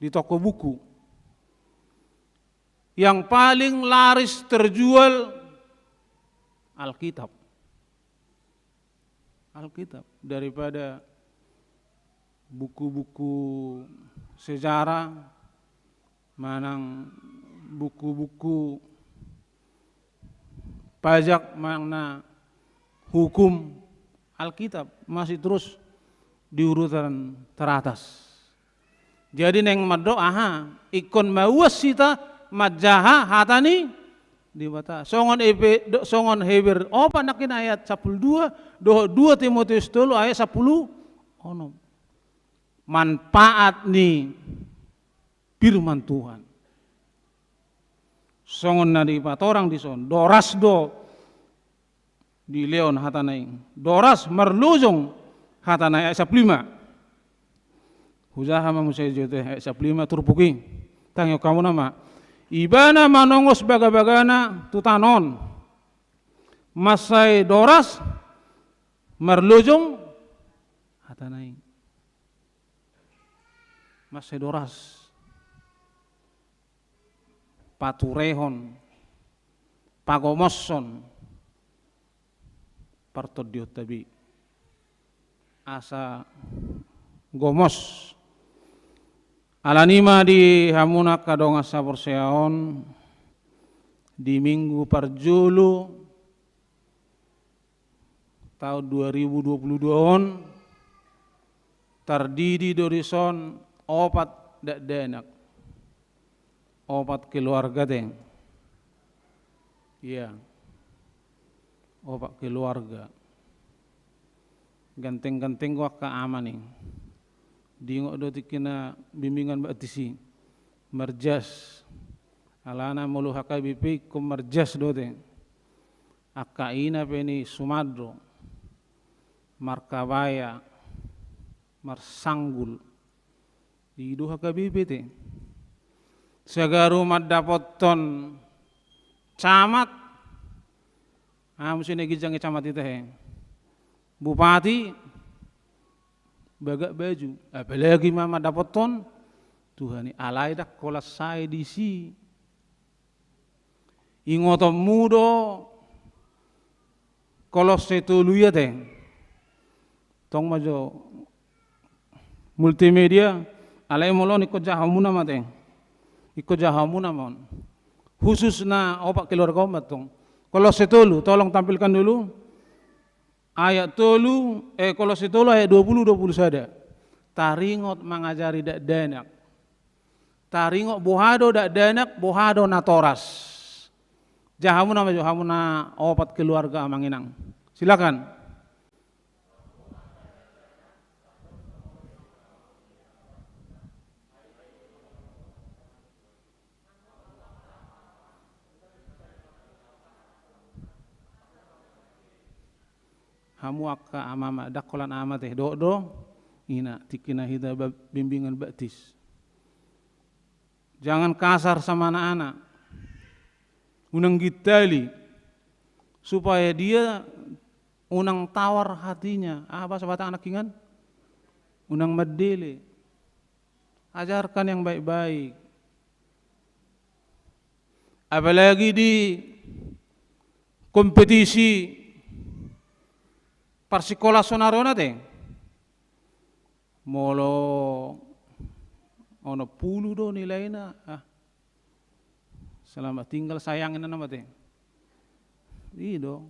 di toko buku. Yang paling laris terjual Alkitab. Alkitab daripada buku-buku sejarah, manang buku-buku pajak, manang na hukum, Alkitab masih terus di urutan teratas. Jadi naeng mandok aha? Ingkon mauas hita manjaha hata ni Debata. Songon Ebe-, do-, songon Heber opat nangkin ayat sampulu dua, dohot dua Timotius tolu ayat sampulu onom. Manfaat ni firman Tuhan. Songon na dipatorang dison, doras do dilehon hatana i. Doras marlojong hatana i, ayat sampulu lima. Hujaha ma muse jo ate ayat sampulu lima turpuk i. Tangihon hamu nama. Ibana manongos bagabagana tu tano on. Mansai doras marlojong hatana i. Mansai doras paturehon, pagomoshon partondionta be. Asa gomos. Ala ni i ma di hamuna angka dongan saporseaon, di minggu parjolo taon dua ribu dua puluh dua on, tardidi do dison opat dakdanak, opat keluarga ate. Iya. Opat keluarga. Ganteng-ganteng do angka ama i. Diingot do tingki na bimbingan bakti i. Marjas. Alana molo H K B P ingkon marjas do ate. Angka ina pe ni suman do, markabaya, marsanggul. I do H K B P ate. Sagaru mandapothon camat. Ah, muse na ginjang i camat i tahe. Bupati bagak baju. Apalagi ma mandapothon Tuhan i, alai ndang holan sae disi. Ingotonmu do Kolosse tolu i ate. Tong ma jo multimedia, alai molo on ingkon jaha hamuna ma ate. Ingkon jaha hamuna ma on. Khusus na opat keluarga on ma tong. Kolosse tolu, tolong tampilkan dulu. Ayat tolu, eh, Kolosse tolu ayat dua puluh, dua puluh sada. Taringot mangajari dakdanak. Taringot boha do dakdanak, boha do natoras. Jaha hamuna ma jo, hamuna opat keluarga amang inang. Silakan. Hamu angka amama, ndang holan ama te, dohot do ina, tingki na hita ba-, bimbingan baptis. Jangan kasar sama anak-anak. Unang gintali. Supaya dia unang tawar hatinya. Aha bahasa Batak anak ingan? Unang mandele. Ajarkan yang baik-baik. Apalagi di kompetisi parsikola sonari on ate. Molo onom pulu do nilaina, ah, selamat tinggal sayang inna nama te. I do.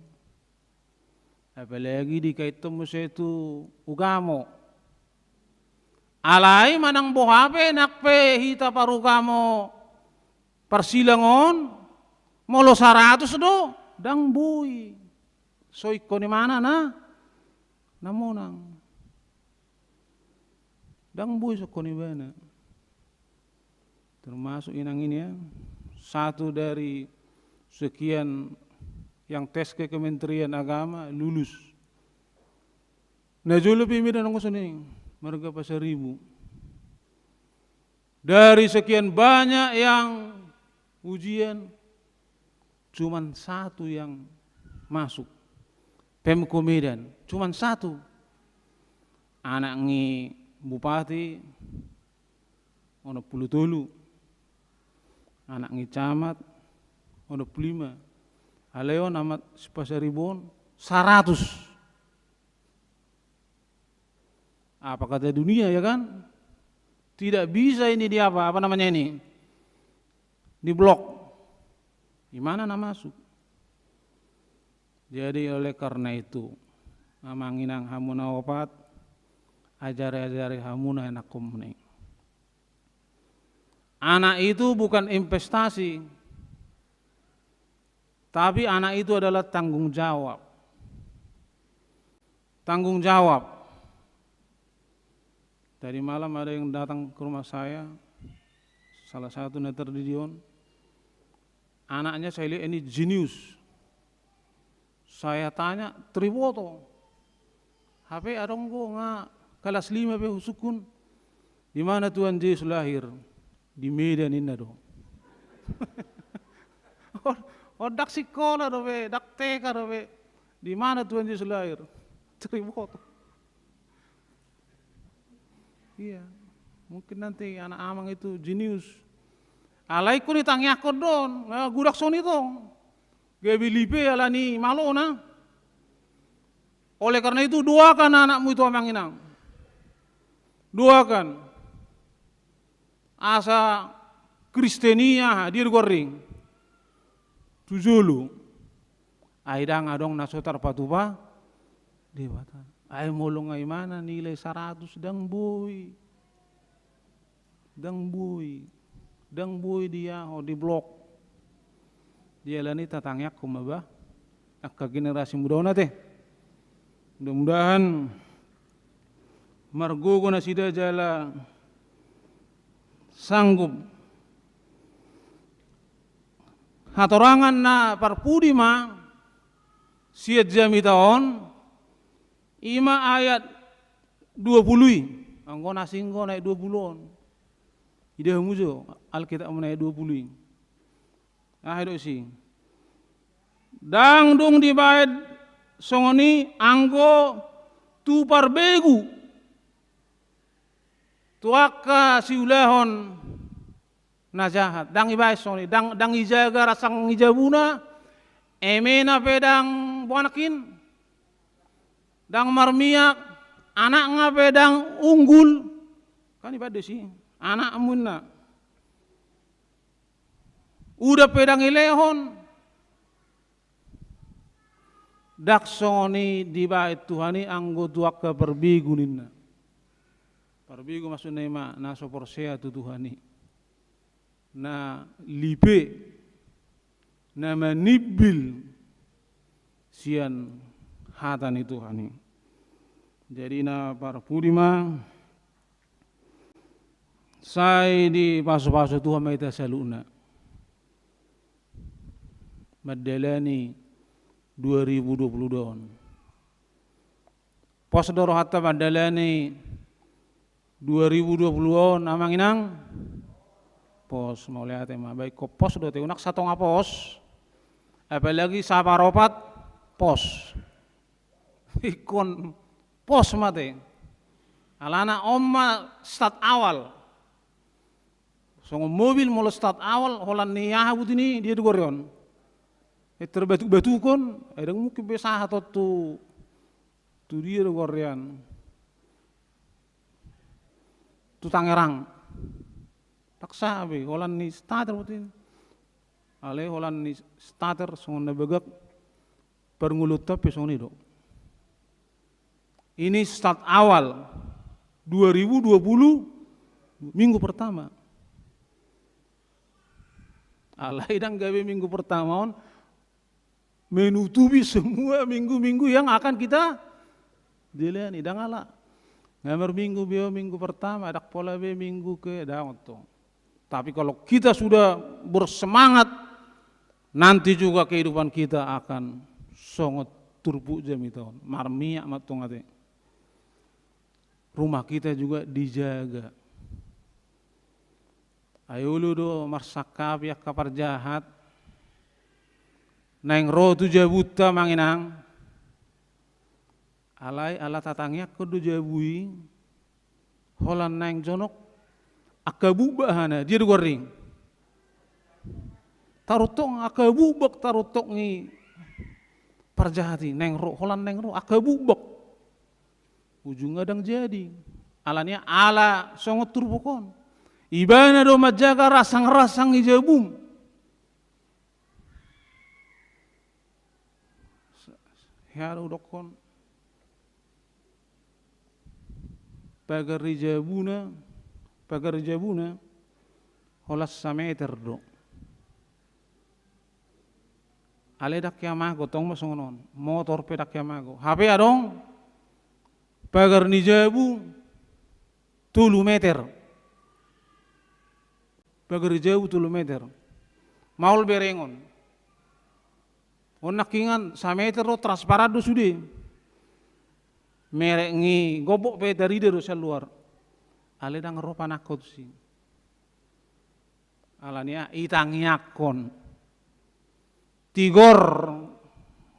Apalagi dikaithon muse tu ugamo. Alai manang boha pe nang pe hita parugamo parsilang on, molo saratus do, ndang boi. So ingkon imana na, na monang. Ndang boi so ingkon ibana. Termasuk inang ini ya, satu dari sekian yang tes ke Kementerian Agama, lulus. Na jolo pe i Medan anggo songon i, marga Pasaribu. Dari sekian banyak yang ujian, cuman satu yang masuk. Pemko Medan, cuman satu. Anak ni bupati, onom pulu tolu. Anak ni camat, onom pulu lima. Alai on anak si Pasaribu on, saratus. Apa kata dunia, ya kan? Tidak bisa ini di apa, apa namanya ini? Di blok. Imana na masuk? Jadi oleh karena itu, amang inang hamu na opat, ajari-ajari hamu na anakkonmuna i. Anak itu bukan investasi, tapi anak itu adalah tanggung jawab. Tanggung jawab. Tadi malam ada yang datang ke rumah saya, salah satu na tardidi on, anaknya saya lihat ini jenius. Saya tanya, triboto. Hape adong do nga kelas lima pe husungkun. Di mana Tuhan Yesus lahir? Di Medan ninna do. On, on ndang sikola dope, ndang T K dope. Di mana Tuhan Yesus lahir? Triboto. Iya. Mungkin nanti anak amang itu jenius. Alai ingkon ditangiangkon do on, nga godang songon i tong. Gabe lipe ala ni malona. Oleh karena itu, doakan anakmu itu, amang inang. Doakan. Asa Kristen i aha, dia di goreng. Tu jolo. Ai ndang adong na so tarpatupa Debata. Ai molo nga imana nilai saratus, ndang boi. Ndang boi. Ndang boi dia, ho, di blok. Jala ni tatangiangkon ma ba angka generasi muda on ate. Mudah-mudahan margogo nasida jala sanggup. Hatorangan na parpudi ma sian jamita on, ima ayat dua pulu i, anggo na singgo na ayat dua pulu on. Ida hamu jo Alkitab na ayat dua pulu i. Aha do isi? Ndang dung dibaen songon i anggo tu parbegu, tu angka siulahon na jahat. Ndang ibaen songon i, ndang, ndang ijaga rasang ni jabuna, emena pe ndang boanak in, ndang marmiak, anakna pe ndang unggul. Kan ibaen do isi, anakmu inna. Udan pe ndang ilehon. Ndang songon i dibaen Tuhan i anggo tu angka parbegu ninna. Parbegu maksudna ima na so porsea tu Tuhan i. Na lipe, na manimbil sian hata ni Tuhan i. Jadi na parpudi ma, sai dipasupasu Tuhan ma hita saluhutna mandalani dua ribu dua puluh dua on. Pos do rohanta mandalani dua ribu dua puluh on, Amang Inang? Pos, mauliate ma. Baik, ingkon pos do ate, unang satonga pos. Apalagi saparopat pos. Ingkon pos ma ate. Alana on ma start awal. Songon mobil molo start awal, holan ni aha buti ni dia do goar i on. Eh, terbatuk-batukon, eh, ndang mungkin be sahat on tu, tu dia do goar i on. Tu Tangerang. Ndang sahat be, holan ni starter buti ni. Alai holan ni starter songon na bagak, parngoluonta pe songon i do. Ini start awal dua ribu dua puluh, minggu pertama. Alai ndang gabe minggu pertama on menutupi semua minggu-minggu yang akan kita jalani. Ndang ala. Nga marminggu be on minggu pertama, ndang pola be minggu ke, ndang on tong. Tapi kalau kita sudah bersemangat, nanti juga kehidupan kita akan songon turpuk jamita on. Marmiak ma tong ate. Rumah kita juga dijaga. Ai olo do marsangkapi angka parjahat naeng ro tu jabunta, Amang Inang. Alai ala tatangiangkon do jabu i, holan naeng jonok angka bukbak hana, dia do goar i. Taruntok angka bukbak, taruntok ni parjahat i naeng ro, holan naeng ro angka bukbak. Ujungna ndang jadi. Alani ala songon turpuk on. Ibana do manjaga rasang-rasang ni jabum. Hea do hudokkon. Pagar ni jabuna, pagar ni jabuna, holan sameter do. Alai ndang hea mago, tong ma songon on. Motor pe ndang hea mago. Hape adong pagar ni jabu tolu meter. Pagar ni jabu tolu meter. Maol berengon. On nangkiningan sameter do, transparan do sude. Merek ni gombok pe tarida do sian luar. Alai ndang ro panangko tusi. Alani i tangiangkon. Tigor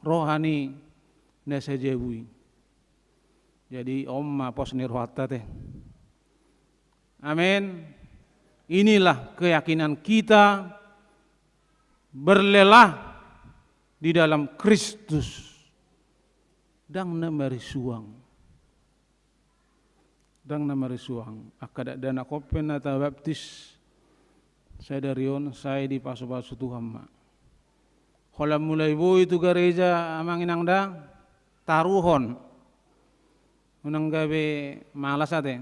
roha ni na sajabu i. Jadi on ma pos ni rohanta ate. Amin. Inilah keyakinan kita berlelah di dalam Kristus. Ndang na marisuang. Ndang na marisuang. Angka dakdanak on pe na tabaptis sadari on, sai dipasupasu Tuhan ma. Holan mulai boi tu gareja, Amang Inang, da, taruhon. Unang gabe malas ate.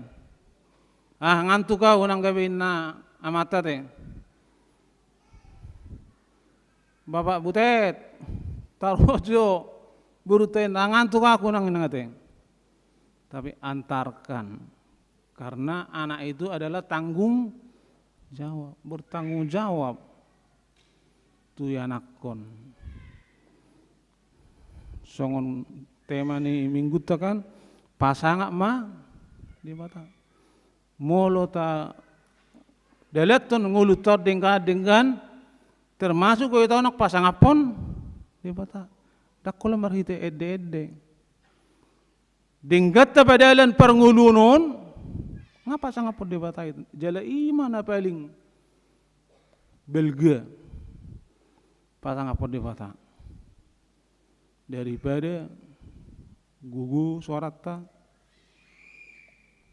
Ah, ngantuk au, unang gabe inna amanta ate. Bapak Butet, taruhon jo borunta, ah, ngantuk au, unang, Inang, ate. Tapi antarkan. Karena anak itu adalah tanggung jawab, bertanggung jawab tu ianakhon. Songon tema ni minggunta kan, pasangap ma Debata. Molo tadalanhon ngolunta on denggan-denggan, termasuk do hita on pasangaphon Debata. Ndang holan marhite ende-ende. Denggan tapadalan parngoluon on, nga pasangaphon Debata i. Jala i ma na paling balga, pasangaphon Debata. Daripada gogo soaranta,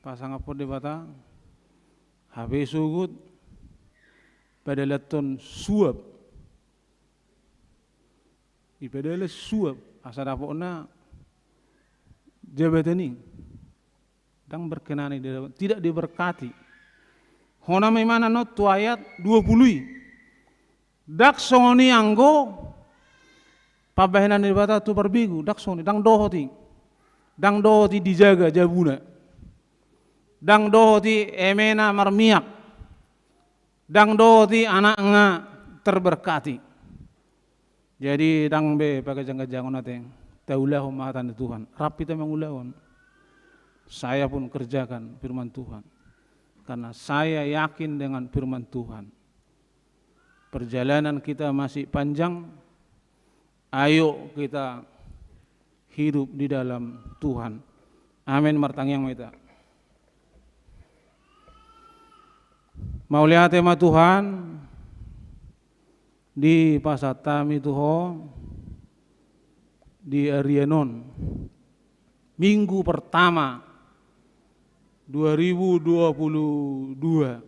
pasangaphon Debata, hape sogot padalanhon suap. Ipadalan suap, asa dapotna jabatan i. Ndang berkenan i, tidak diberkati. Hona ma imana on tu ayat dua puluh i. Ndang songon i anggo pambahenan ni Debata tu parbegu, ndang songon i, ndang dohot i. Ndang dohot i dijaga jabuna. Ndang dohot i emena marmiak. Ndang dohot i anakna terberkati. Jadi ndang be paganjang-ganjangon ate, taulahon ma hata ni Tuhan. Rap hita mangulahon. Saya pun kerjakan firman Tuhan, karena saya yakin dengan firman Tuhan. Perjalanan kita masih panjang. Ayo kita hidup di dalam Tuhan. Amin. Martangiang ma hita. Mauliate ma Tuhan, dipasahat hami tu Ho di arian on, minggu pertama dua ribu dua puluh dua.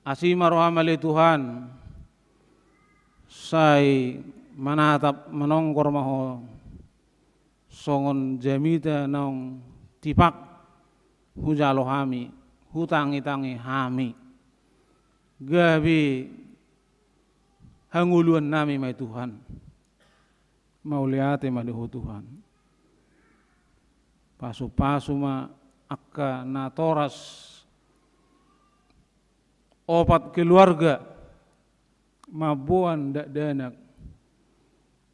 Asi ma rohaM ale Tuhan, sai manatap manonggor ma Ho songon jamita naung tipak hujalo hami, hutangitangi hami, gabe hangoluan nami ma i Tuhan. Mauliate ma di Ho Tuhan. Pasupasu ma angka natoras opat keluarga mamboan dakdanak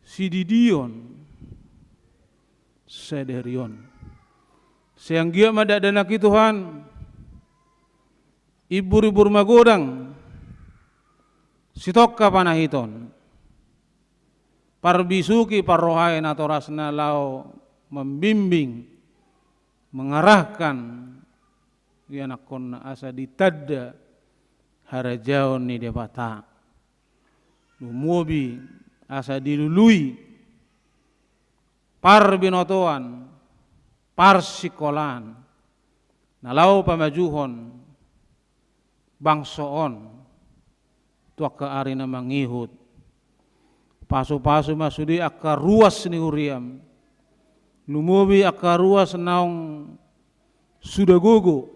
sididion sadari on. Sai anggiat ma dakdanak i Tuhan, imbur-imbur magodang, sitongka panahiton, parbisuhi parrohai natorasna laho mambimbing, mengarahkan ianakkonna asa ditanda harajaon ni Debata. Lumobi asa dilului parbinotoan, parsingkolaan na laho pamajuhon bangso on tu angka ari na mangihut. Pasupasu ma sude angka ruas ni huriaM, lumobi angka ruas naung suda gogo,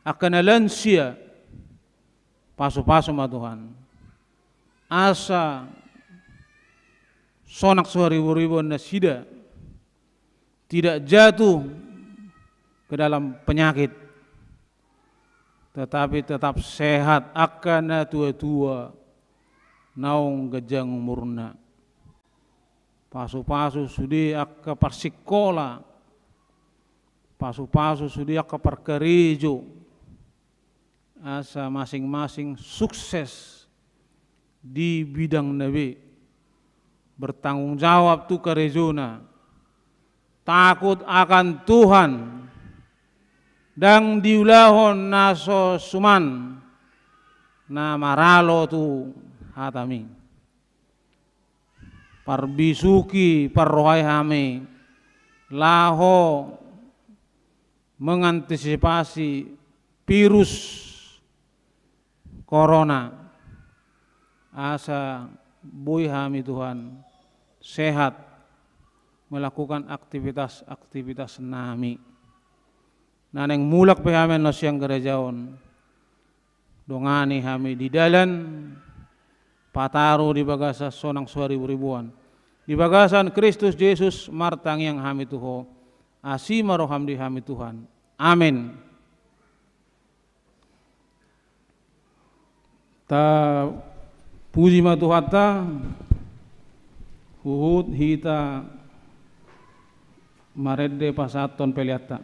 angka na lansia. Pasupasu ma Tuhan, asa sonang so hariboriboan nasida tidak jatuh ke dalam penyakit, tetapi tetap sehat, angka na tua-tua naung ganjang umurna. Pasupasu sude angka parsingkola, pasupasu sude angka parkarejo, asa masing-masing sukses di bidangna be, bertanggung jawab tu karejona, takut akan Tuhan, ndang diulahon na so suman, na maralo tu hataMi. Parbisuhi parrohai hami laho mengantisipasi virus corona, asa boi hami Tuhan sehat melakukan aktivitas-aktivitas nami. Na naeng mulak pe hami annon sian gareja on, dongani hami di dalan, pataru di bagasan sonang so hariboriboan. Di bagasan Kristus Jesus martangiang hami tu Ho, asi ma rohaM di hami Tuhan. Amen. Tapuji ma Tuhanta, huhut hita marende pasahathon peleanta.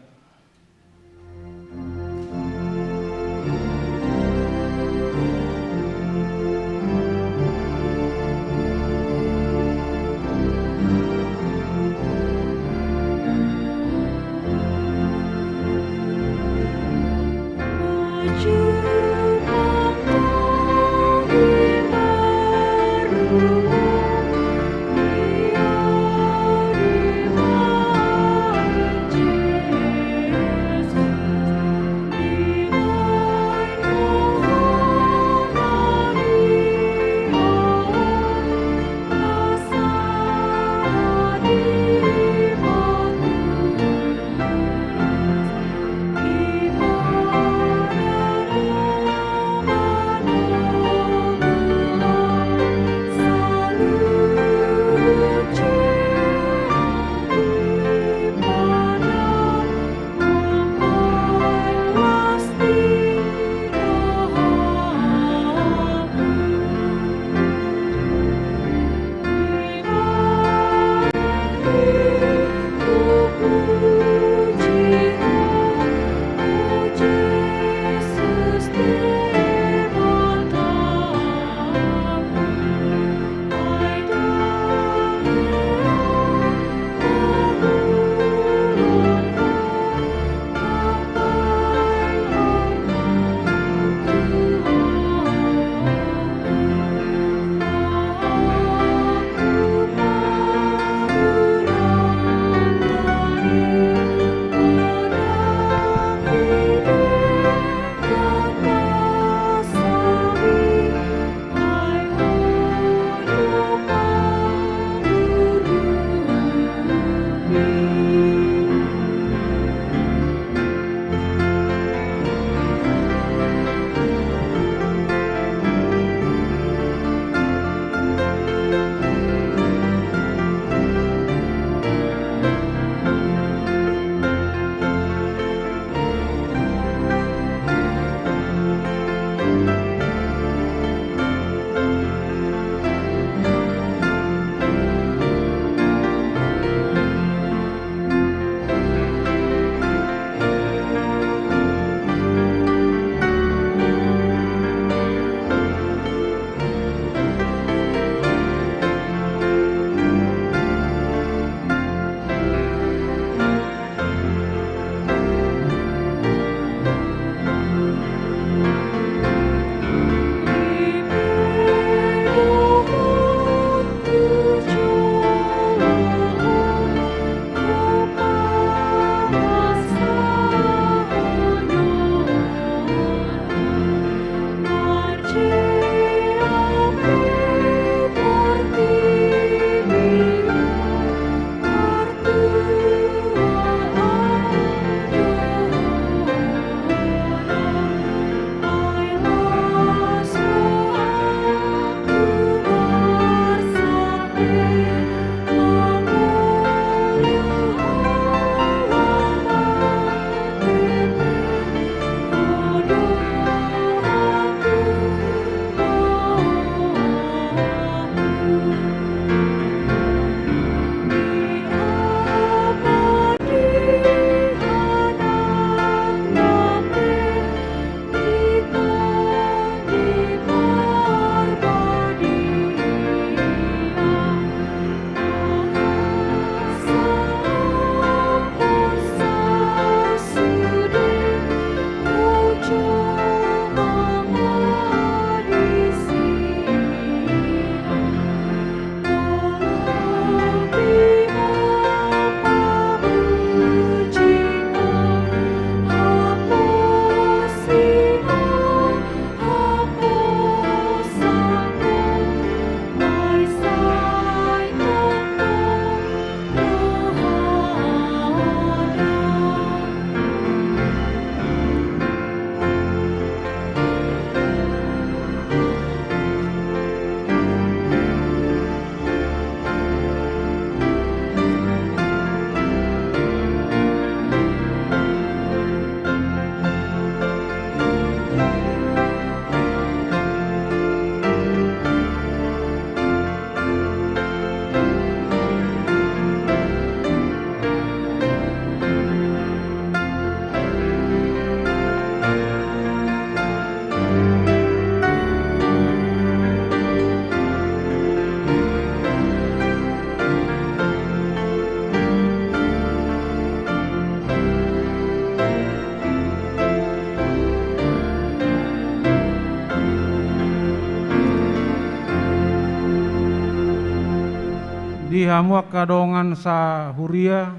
Hamu angka dongan sahuria,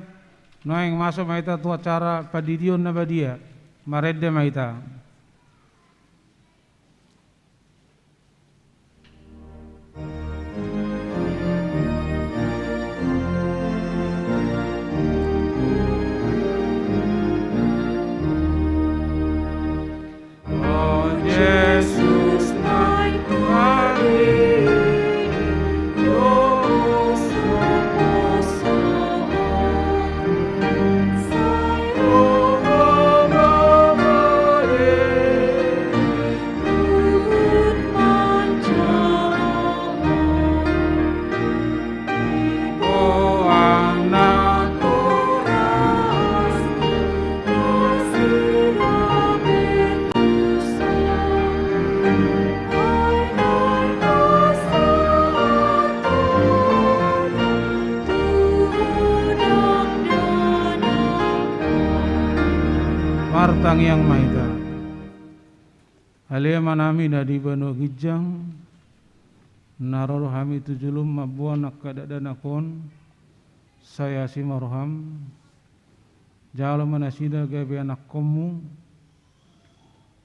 nuaeng masuk ma hita tu acara pandidion na badia. Marende ma hita. Martangiang ma hita. Ale Amanami na di banua ginjang, na ro do hami tu jolom mamboan angka dakdanak on, sai asi ma roham. Jalo ma nasida gabe anakkonmu.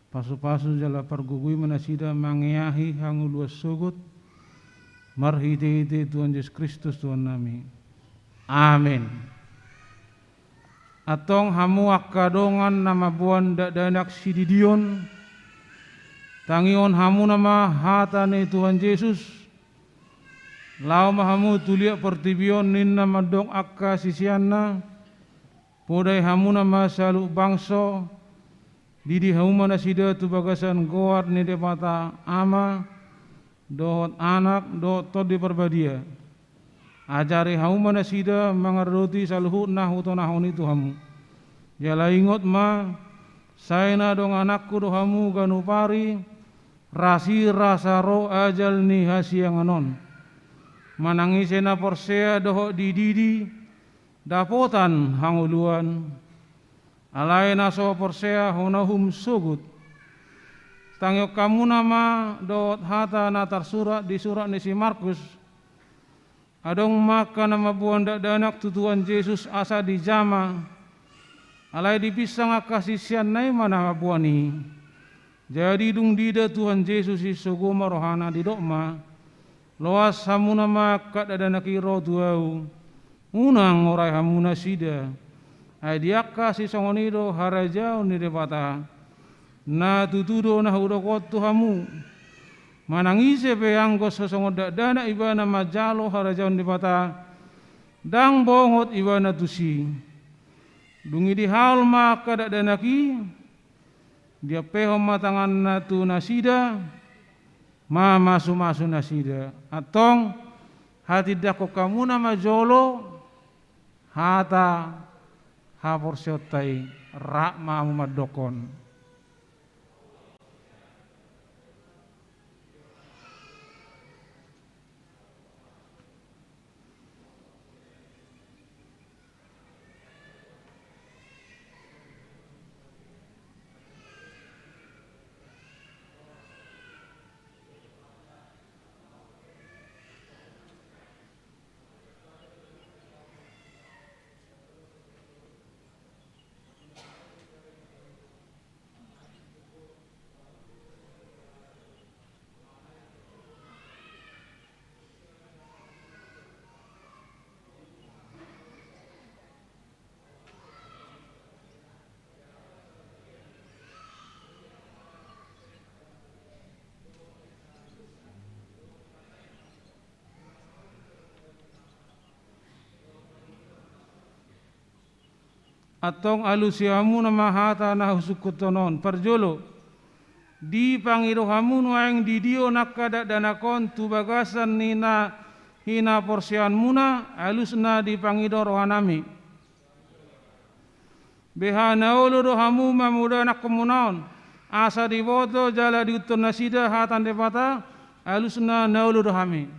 Pasupasu jala pargogoi ma nasida mangeahi hangoluan sogot, marhitehite Tuhan Jesus Kristus Tuhannami. Amen. Antong hamu angka dongan na mamboan dakdanak sididion, tangihon hamuna ma hata ni Tuhan Jesus. Laho ma hamu tu liat portibi on, ninna mandok angka siseanna. Podai hamuna ma saluhut bangso, didi hamu ma nasida tu bagasan goar ni Debata Ama, dohot Anak, dohot Tondi Parbadia. Ajari hamu ma nasida mangaradoti saluhut na hutonahon i tu hamu. Jala ingot ma, sai na dongananku do hamu ganup ari, rasirasa ro ajal ni hasiangan on. Manang ise na porsea dohot dididi, dapotan hangoluan. Alai na so porsea hona uhum sogot. Tangihon hamuna ma dohot hata na tarsurat di surat ni si Markus. Adong ma angka na mamboan dakdanak tu Tuhan Jesus asa dijama. Alai dipinsang angka siseanna i ma na mamboan i. Jadi dung diida Tuhan Jesus i, sogo ma rohana, didok ma: Loas hamuna ma angka dakdanak i ro tu Ahu, unang orai hamu nasida. Ai di angka sisongon i do harajaon ni Debata. Na tutu do na hudok on tu hamu: Manang ise pe anggo so songon dakdanak ibana manjalo harajaon ni Debata, ndang bongot ibana tusi. Dung i dihaol ma angka dakdanak i, diampehon ma tanganna tu nasida, mamasumasu nasida. Antong, hatindangkon hamuna ma jolo hata haporseaonta i. Rap ma hamu mandokkon. Antong alusi hamuna ma hata na husungkunhon on. Parjolo, dipangido hamu nuaeng didion angka dakdanak on tu bagasan ni na hinaporseaonmuna, alusna dipangido rohanami. Beha na olo do hamu mamodai anakkonmuna on, asa diboto jala diihuthon nasida hata ni Debata, alusna na olo do hami.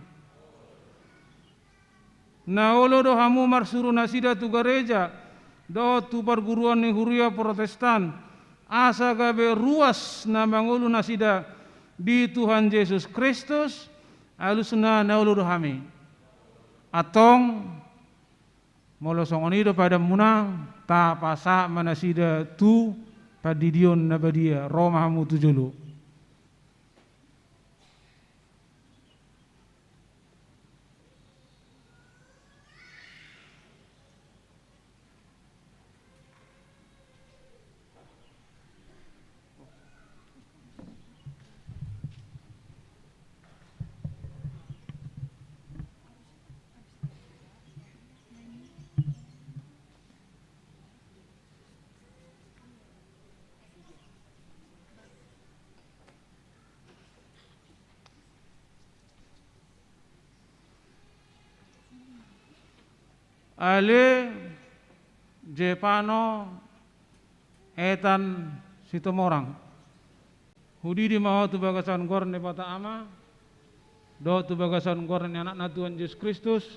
Na olo do hamu marsuru nasida tu gareja, dohot tu parguruan ni huria Protestan, asa gabe ruas na mangolu nasida di Tuhan Jesus Kristus, alusna na olo do hami. Antong, molo songon i do padanmuna, tapasahat ma nasida tu pandidion na badia, ro ma hamu tu jolo. Ale Jepano Etan Sitomorang. Hudidi ma ho tu bagasan goar ni Debata Ama, dohot tu bagasan goar ni Anakna Tuhan Jesus Kristus,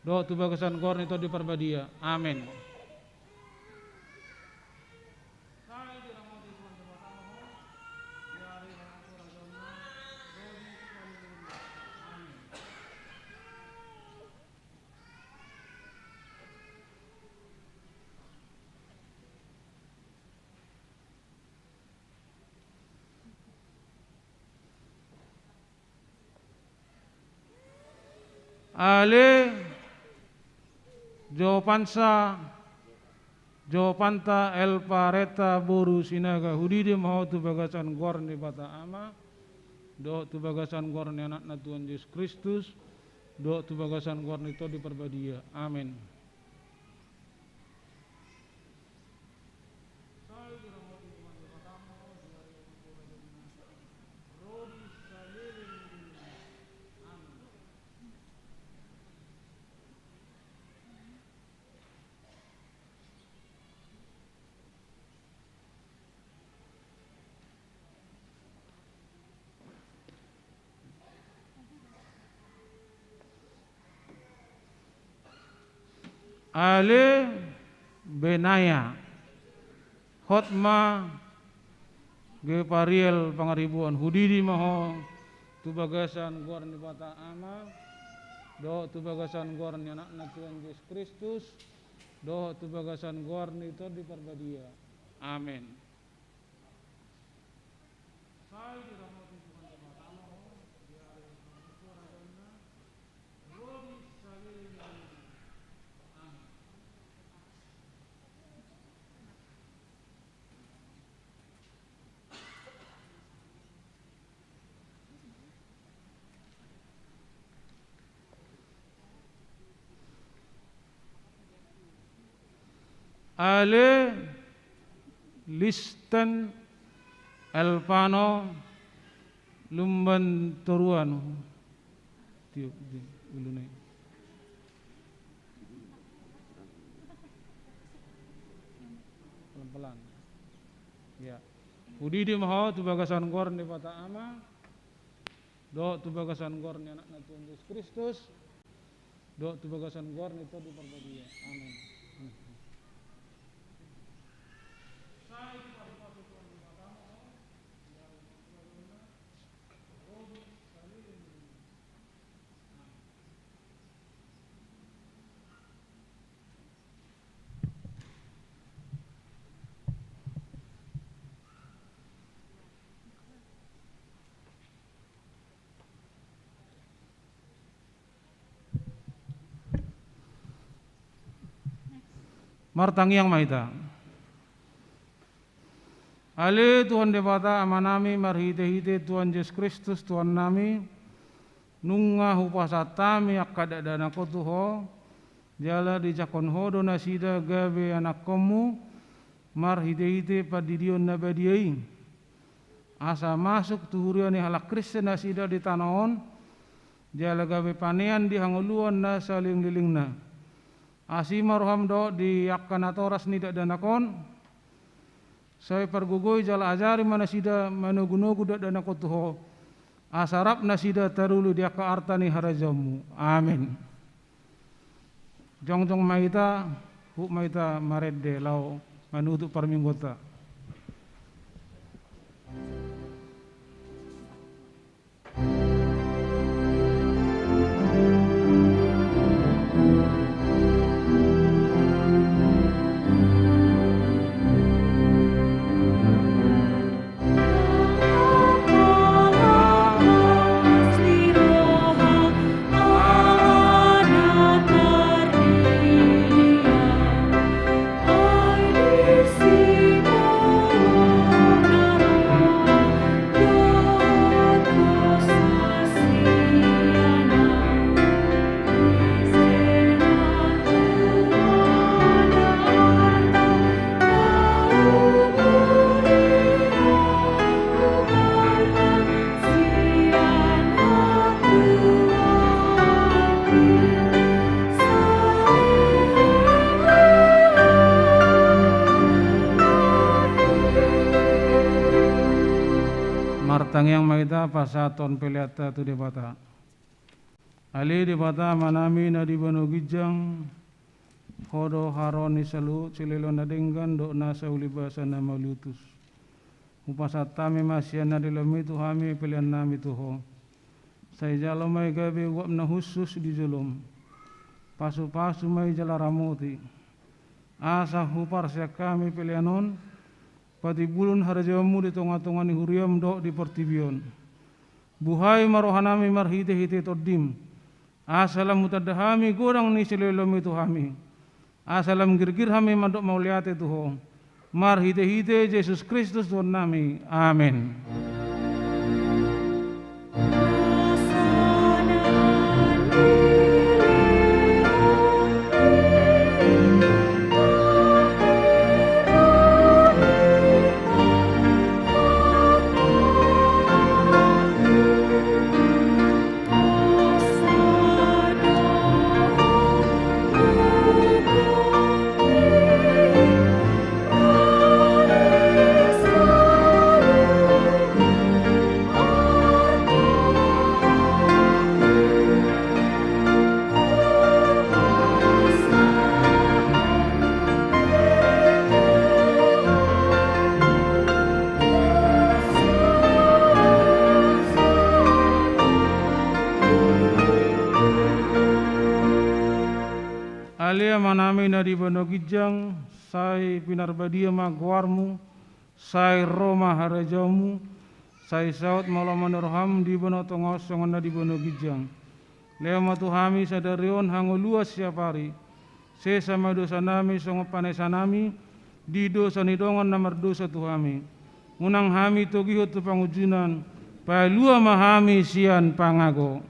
dohot tu bagasan goar ni Tondi Parbadia. Amen. Ale Jopansa, Jopanta Elpareta boru Sinaga, hudidi ma ho tu bagasan goar ni Debata Ama, dohot tu bagasan goar ni Anakna Tuhan Jesus Kristus, dohot tu bagasan goar ni Tondi Parbadia. Amen. Ale Benaya, Hotma Gepariel Pangaribuan, hudidi ma ho tu bagasan goar ni Debata Ama, dohot tu bagasan goar ni Anakna Tuhan Jesus Kristus, dohot tu bagasan goar ni Tondi Parbadia. Amen. Ale Listen Elpano Lumban Toruan. Tiup di ulu nai. Pelan-pelan. Ya. Hudidi ma ho tu bagasan goar ni Debata Ama, dohot tu bagasan goar ni Anakna Tuhan Jesus Kristus, dohot tu bagasan goar ni Tondi Parbadia. Amen. Martangiang ma hita. Ale Tuhan Debata Amanami, marhite-hite Tuhan Jesus Kristus Tuhannami, nunga hupasahat hami angka dakdanak on tu Ho, jala dijangkon Ho do nasida gabe anakkonmu, marhite-hite pandidion na badia i. Asa masuk tu huria ni halak Kristen nasida di tano on, jala gabe panean di hangoluan na salelenglelengna. Asi ma roham dohot di angka natoras ni dakdanak on, sai pargogoi jala ajari ma nasida manogunogu dakdanak on tu Ho, asa rap nasida taruli di angka arta ni harajaonmu. Amen. Jongjong ma hita, huhut ma hita marende laho manutup parmingguonta. Tangiang ma hita pasahathon peleanta tu Debata. Ale Debata Amanami na di banua ginjang, Ho do haroro ni saluhut silehon na denggan dohot nasa ulibasa na mauliutus. Hupasahat hami ma sian na dilehonMi tu hami peleannami tu Ho. Sai jalo ma i gabe uap na hushus di joloM. Pasupasu ma i jala ramoti. Asa huparsian hami pelean on patimbulhon harajaonMu di tongatonga ni huriaM dohot di portibi on. Buhai ma rohanami marhitehite TondiM. Asa lam hutanda hami godang ni silehonMi tu hami. Asa lam girgir hami mandok mauliate tu Ho. Marhitehite Jesus Kristus Tuhannami. Amen. Ale Amanami na di banua ginjang, sai pinarbadia ma goarMu, sai ro ma harajaonMu, sai saut ma lomo ni rohaM di banua tonga on songon na di banua ginjang. Lehon ma tu hami sadari on hangoluan siapari. Sesa ma dosanami songon panesanami di dosa ni dongan na mardosa tu hami. Unang hami togihon tu pangunjunan, palua ma hami sian pangago.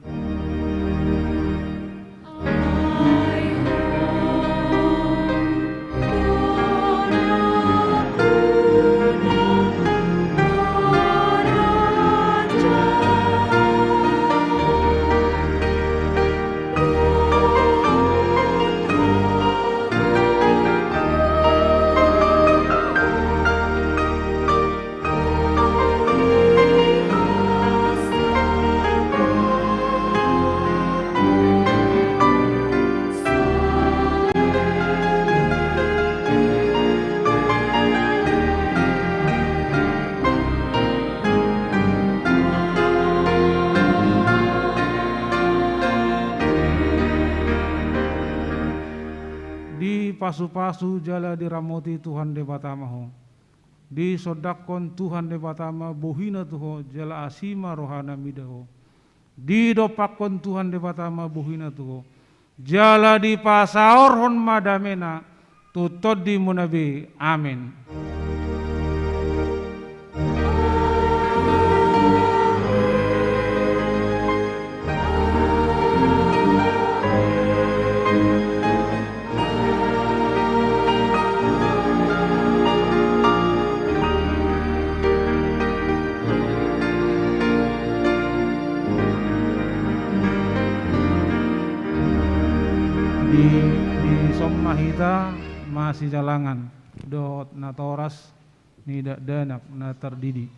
Dipasupasu jala diramoti Tuhan Debata ma ho. Disondangkon Tuhan Debata ma bohiNa tu ho, jala asi ma rohaNa mida ho. Didompakkon Tuhan Debata ma bohiNa tu ho, jala dipasaorhon ma dameNa tu tondimuna be. Amen. Di, dison ma hita masijalangan dohot natoras ni dakdanak na tardidi.